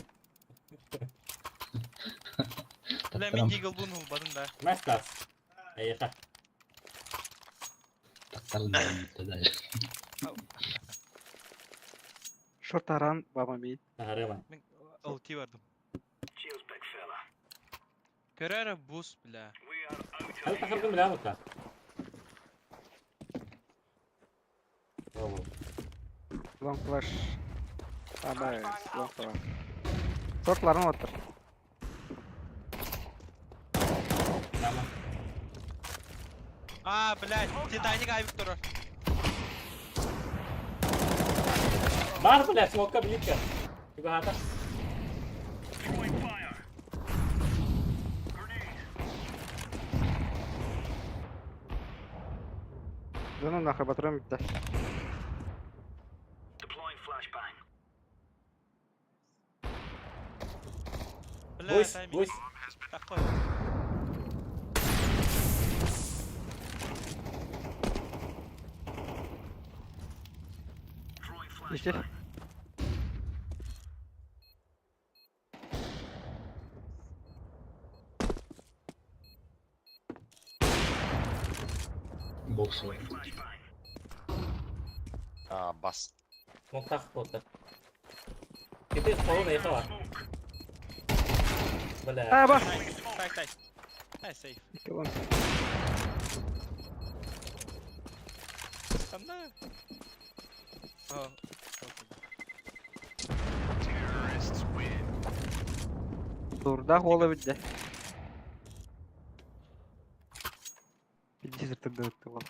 Бля, мен дигл бун улбадым да. Mestas. Eyha. даже. Шорт аран, баба мид. Arama. Мен ЛТ бардым. Көрәрі бус, бля. Hadi takıldım bile mutla. Bravo. Лонг флеш. Абай, лонг флеш. Шортларын отыр. Tamam. А, блядь, Титаник айбик тұрар. Var bile smoke'a birlikte. Yukarıda. Да ну нахуй, патрон битте. Бля, Бусь, тайминг. бусь. Такой. Ищи. Боксовый. А, бас. Smoke takıp oldu. Gitti solun eyha var. Bile. А, бас! Тай, тай. Тай, сейф. Икки лонг. Там да. О, Турда голы битте. Пиздец, ты лонг.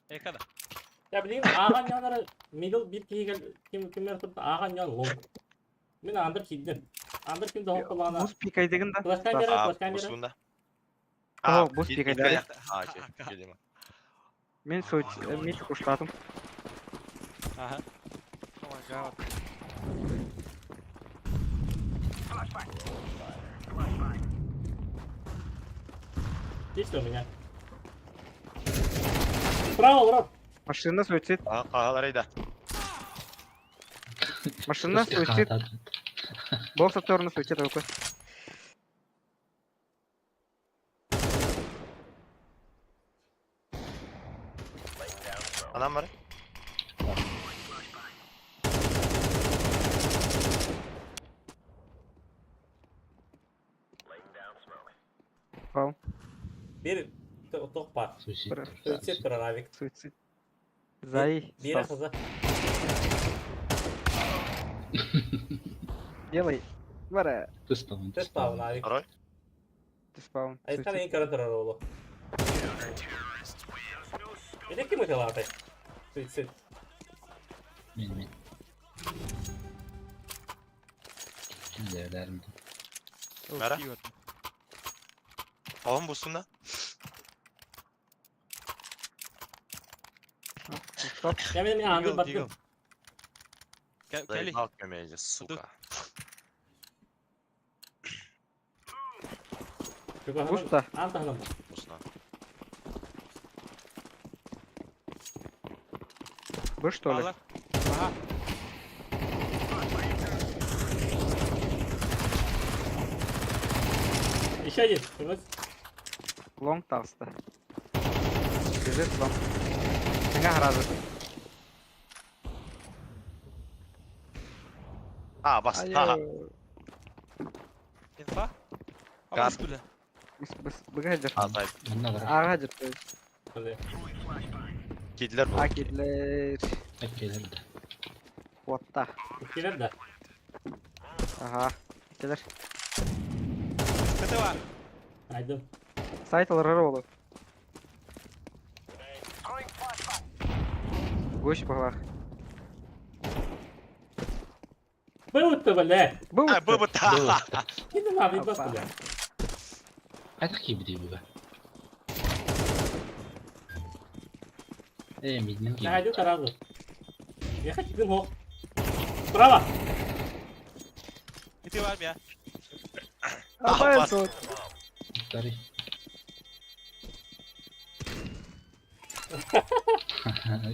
Экада. Ya bileyim Ağan yanları middle bir kişi gel kim kimler tuttu Ağan yan long. Men andır kildim. Andır kimde hop kulağına. Бус пикай деген да. Флешкан бері, А, флешкан бері. бусунда. О, бус пикай, да. А, окей, видимо. Мен суть, мен куштатым. Ага. О май гад. Есть у меня. Справа, брат. Машина суицид. А, кагалар айда. Машина суицид. Бокс сторону суицид рукой. Анам бар. Пау. Bir тоқ бар. Суицид. Бір. Суицид тұрар авик. Суицид. Зай. Бері Стас. қызы. Делай. Бара. Ты спаун, ты Төс пауын спаун. авик. Второй. Ты спаун. Айтқан Суицид. ең көрін тұрар олы. Мене кім өте алады? Суицид. Мен, мен. Кимдердерим. Бара. Оғын бусунда. Стоп. Я мен андыр Дигл, баттым. дигл. Кели. Заебал меня, сука. Буста. Аан таһынан бар. Усна. Вы что ли? Алар. Ага. Еще один. Вот. Лонг таҕыста. Бежит лонг. Тэҥэ хараабыт. А, бас. Ха. Инфа. А Газ. бля. Быга дьар. А, зайд. Манна бар. Ага дьар. то есть. Бля. Кидлер был. А кидлер. Әккелер да. Отта. Килер да. Ага. Келер. КТВ. Айдым. Сайт аларар олу. Гусь баҕалаах. Был-то, бля. Был. А, был бы та. Кини мабы бас, Опа. бля. Қайда кейбіде бұға? Э, миднен Я иду кейбіде. сразу. Я хочу дымок. Справа. КТВ армия. Абай бас. тут. Старый.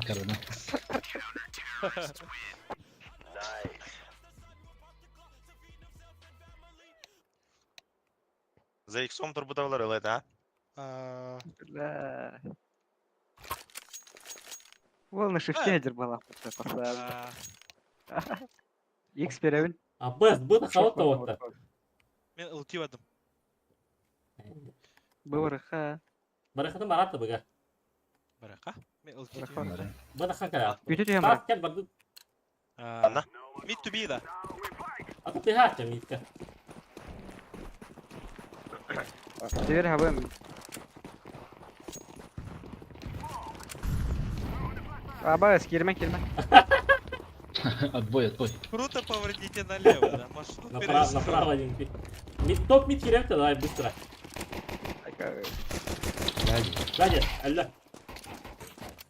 Корона. За иксом турбутавлар ылет, а? А, Бля. Вол на шифте дер была. а, Икс перевин. А, Б, Б на вот так. Мен ылти бардым. Был РХ. Барахатын баратты быга. Барака. Мен ылти. Барака. Бары. Б на хакара. Бүтү түйен Тас бар. кел барды. Анна? Мид to be да. А то ты хача митка. Теперь хабым. Абай, кирме, кирме. Отбой, отбой. Круто поворотите налево, да. Маршрут Направо, пересекли. направо один. Мид, топ мид херем-то, давай быстро. Сзади. Сзади, алла.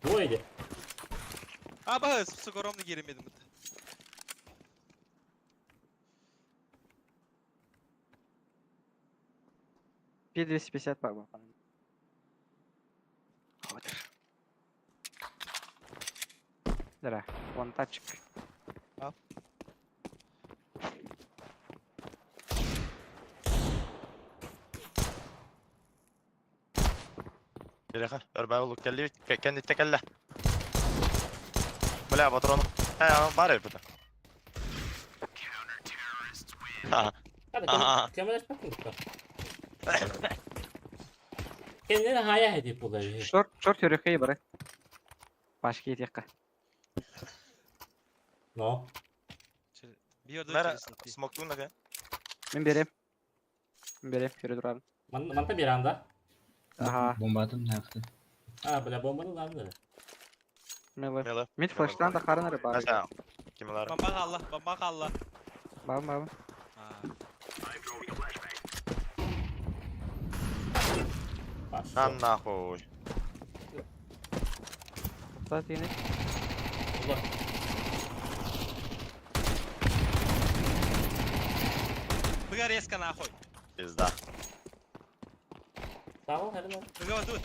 Двое иди. А, ба, сука, ровно киремедим. Пи 250 паба. Вот. Дара, вон тачик. А. Бляха, өрбә улук келли, кенди текелле. Бля, патрон. Э, бар это. Ха. Hadi kemer açmak mı? Kendine haya edip bulayı. Шорт, шорт yürü бары. Башки етекка. No. Биорда Мәрә, через ылти. смоктун нага. Мен берем. Мен берем, yürü durarım. Man manta bir anda. Ага, Бомба атым нақты. Ha bile bombanı lan böyle. милы. Милы. Мид флештан да қарыныры бар. Мәсә, кимләр? Бомба қалла, бомба қалла. Бабым, бабым. А, Bak. На нахуй. Тоқтат ені. Ulan. Быга резко нахуй. Пизда. Sağ ol hadi lan. Быга вот тут.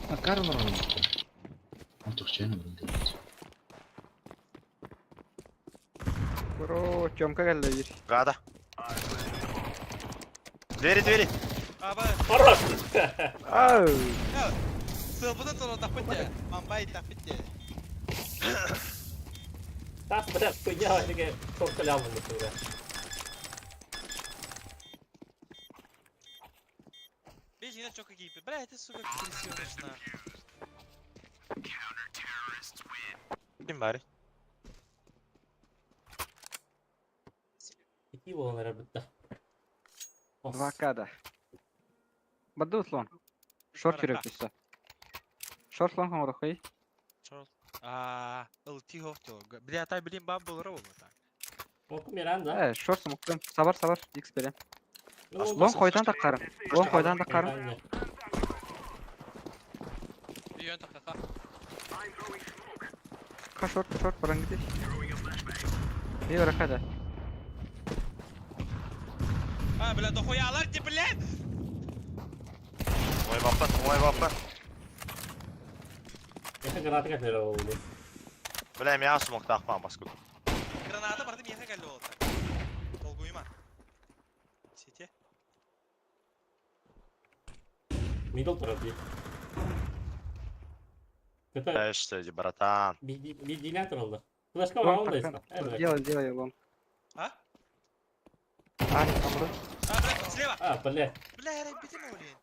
А, Карл бар Он тұқшайны бұрын дейді. Бро, Тёмка келді бір. Гада. Двери, двери. А, ба, Хорош. Ау! сылбыны туру тапыте. Мамбай тапыте. Tas bile хуйня деген çok selam oldu. Бежи на чока гипи. Бля, это сука крысёныш на. Ким бар? İki bolanlar bitti. 2К да. Баду слон. Шорт Барака. yürü түсті. Шорт лон қоңыры Шорт. А, ылти хофтел. Бля, тай блин бам был ровно так. Oku Miranda. Э, шорт смоктым. Сабар, сабар. Икс берем. Лон Лон қойдан да қарым. Лон қойдан да қарым. Үйөн таққа. Ка шорт, шорт баран кетеш. Бей барака да. А, бля, дохуя алар ти, блядь! Ой, баппа, ой, баппа. Это граната как наверное, был. Бля, меня смог так мам, паскуд. Граната барды миэхэ кэллэ ол Долгуйма. Сити. Мидл турар дии. Это Э, что, иди, братан. бидилен тураллар. Флешка Лонг бар так, онда там. Делай, делай, лонг. А? А, не там, да? А, бля, слева. А, бля. Бля, я бити блин.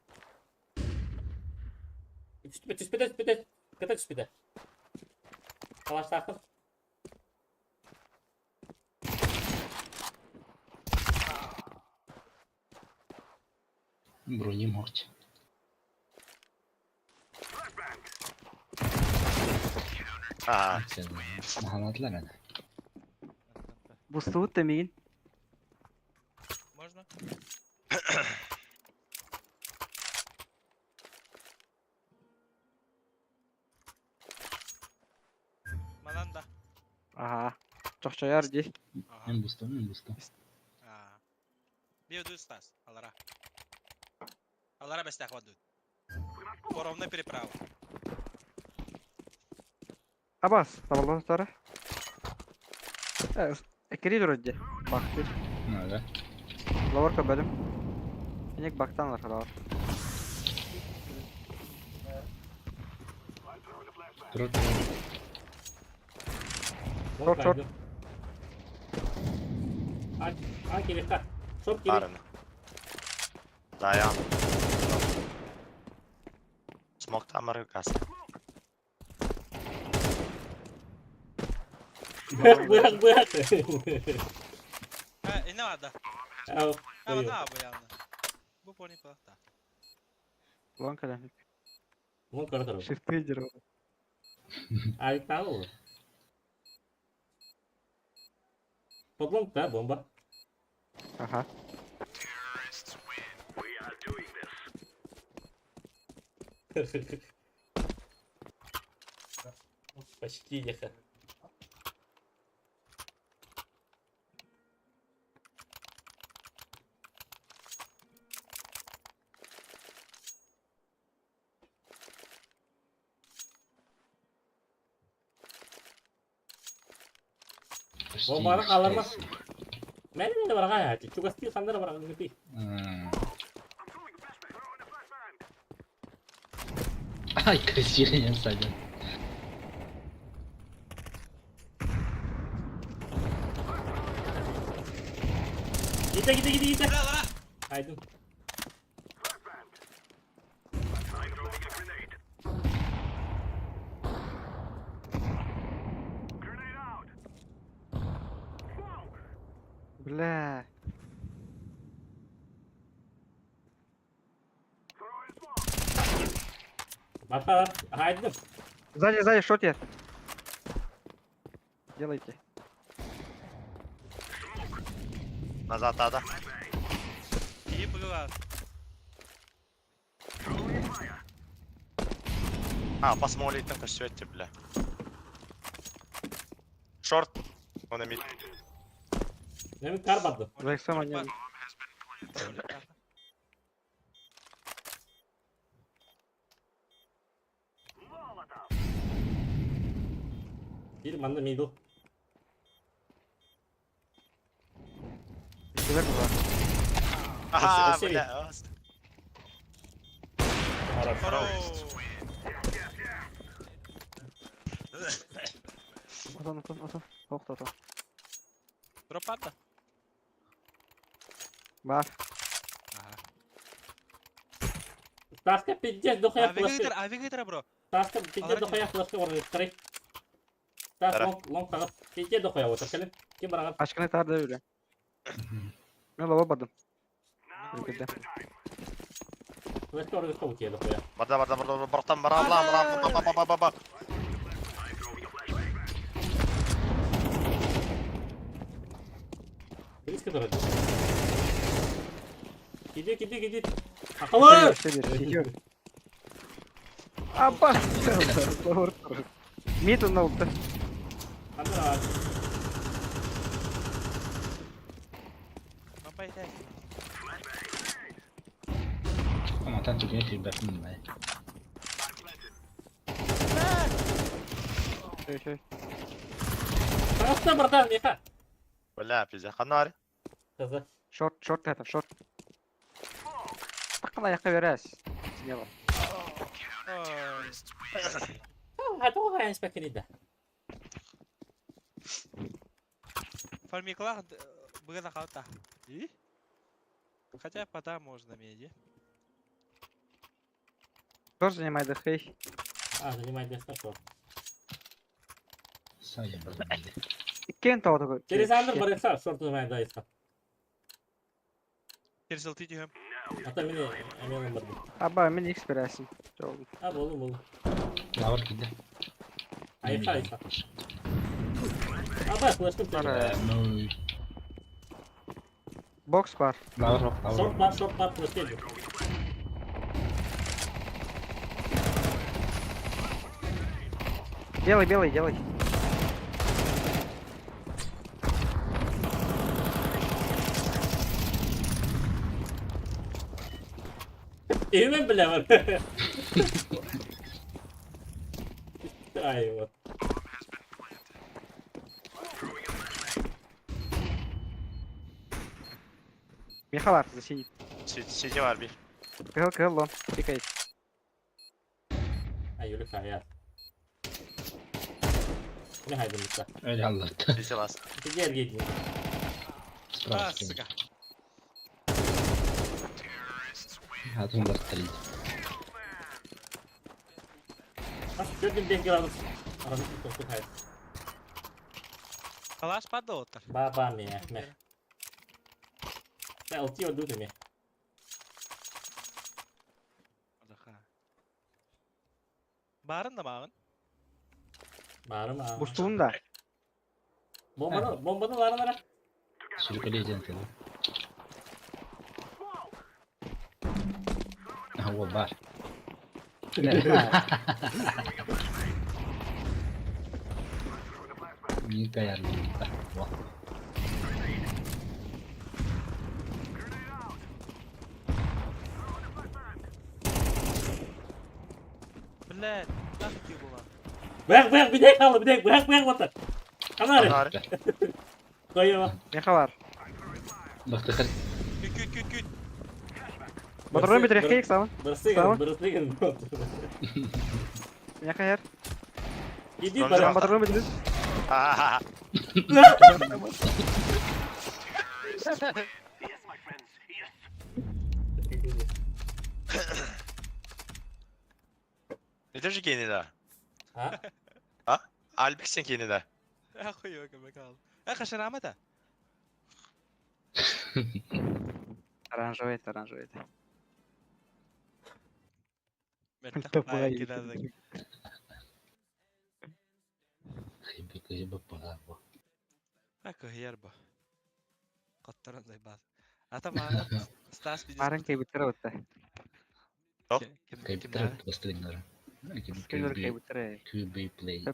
Түспүтэ, түспүтэ, түспүтэ. Кыта түспүтэ. Калаштаахпын. Брони морти. Ага. Маханатлар ана. Бустубут да миин. Можно? Мананда. Ага. Чохчояр ди. Ага. Мен бусту, мен бусту. А. Био стас. Алара. Алара бестях вадут. Поровна переправа. Абас, табалдан сары. Экери вроде. Бакты. Надо. Лаварка бөлүм. Инек бактан бар лавар. Трот. Шорт, шорт. А, а, кирикка. Шорт кирик. Парень. Да, я. Смог там рыкас. Бык, бык, бык. А, и надо. Ау, А, ой. на, бу явно. Бу пони палта. Лонг эле. Вон коротор. Шифты деру. А, тау. Подлом, да, бомба. Ага. Почти ехал. Почти Бомбаны қаларма. считается. Мен де барған әті. Чугасти қандар барған гүти. М. Ай, красиво не садят. Гите, гите, гите, гите. Бля, алара. Айдын. Бля. Барқалар. Айдын. Сзади, сзади, шот я. Делайте. Назад надо. И было. А, посмотри, там свете, бля. Шорт. Он на мид. Неmin kar барды. Зайксам они. Bir manda middle. Север была. Ага, Спасибо. бля. Хорош. Хорош. Отон, отон, отон. Ох, отон. Дропата. Бар. Ага. Таска пиздец дохуя флешка. Авигитер, авигитер, бро. Таска пиздец дохуя флешка орын. Тас Тара. лонг лонг тагып. Пиздец дохуя отыр. Келин. Ким бараган? Ачканы тар да үле. Мен лава бардым. Үлгерде. Флешка орын кабы киде дохуя. Барда, барда, барда, братан, бара, бла, бра, ба, ба, ба, ба, ба. Близко дорога. Иди, иди, иди. Акылы! Север, север. Абас! Лавар. Мид он на Андра, Мапай дай. Ама Атан түгэн киирбэппин мэ. Эй, эй. Пожалуйста, братан, Миха. Бля, пиздец. Ханна Каза. Шорт, шорт это, шорт. Такла я хаверас. Смело. Хатоо хайспакинида. Фармиклах быгына халта. И? Хотя пода можно меди. Тоже занимай дыхэй. А, занимай место что? Саня был. Кен того такой. Через Андр барыха, шорт занимай да иска. Через ЛТ тихо. А то меня амелом барды. Аба, мен икс берәсин. А, болу болу. Лавр киде. Айха, айха. Аба, флешку Ара. Ну, Бокс бар. лавр, лавр. Шорт бар, шорт бар, флешке. Делай, белый, делай. Эмен бля бар. Ай, вот. Михалар, засиди. Сиди бар бир. Кыл, кыл, лон. Пикай. Ай, Юлика, я. Не хайдым мыста. Öyle anlattı. Сиди ласт. Gel gel. Справа. А, сука. Атом бар три. Gördüm ben gradus. Arada tuttu hayır. Калаш падал оттар. Ба ба ме ме. Sen LT öldürdü mi? Барын да мағын. Bağırma. Бустуун да. Bombanı, bombanı var mı? Sürükleyeceğim seni. Aha o var. Niye kayarlı? Vah. Блядь, нахуй ты была. Bırak bırak bir dakika kaldı bir dakika bırak bırak vatan. Kanarı. Ханна Koyuyor. Михалар. Bak tıkır. Күт, күт, күт, күт. Батырын бит рехкей сабын. Burası Tamam. gelin burası gelin. Михаяр. Gidiyor Tamam. para. Батырын бит. Ха-ха-ха. Не держи гений да. Ha? Альбик сен гений да. Охуй, кабакал. Эх, ашарама-то. Оранжевый, оранжевый. Мертах Давай. кидазык. Хибы кыйбы пага. Ах, ерба. Қаттаран зайбас. Ата маған Стас видео. Марын кайбыттыр отта. Кайбытыр бастырыңдар. Кайлар кайбыттыр. QB play.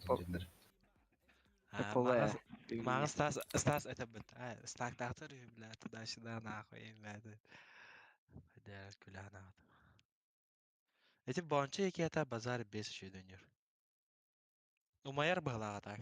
Purple. Маған Стас, Стас это бит. Стак тақтыр, бля, туда-сюда, нахуй, бля. Бля, күлә нахуй. Эти бончы екі ата базар бес еще дөнер. Умаяр бағлаға так.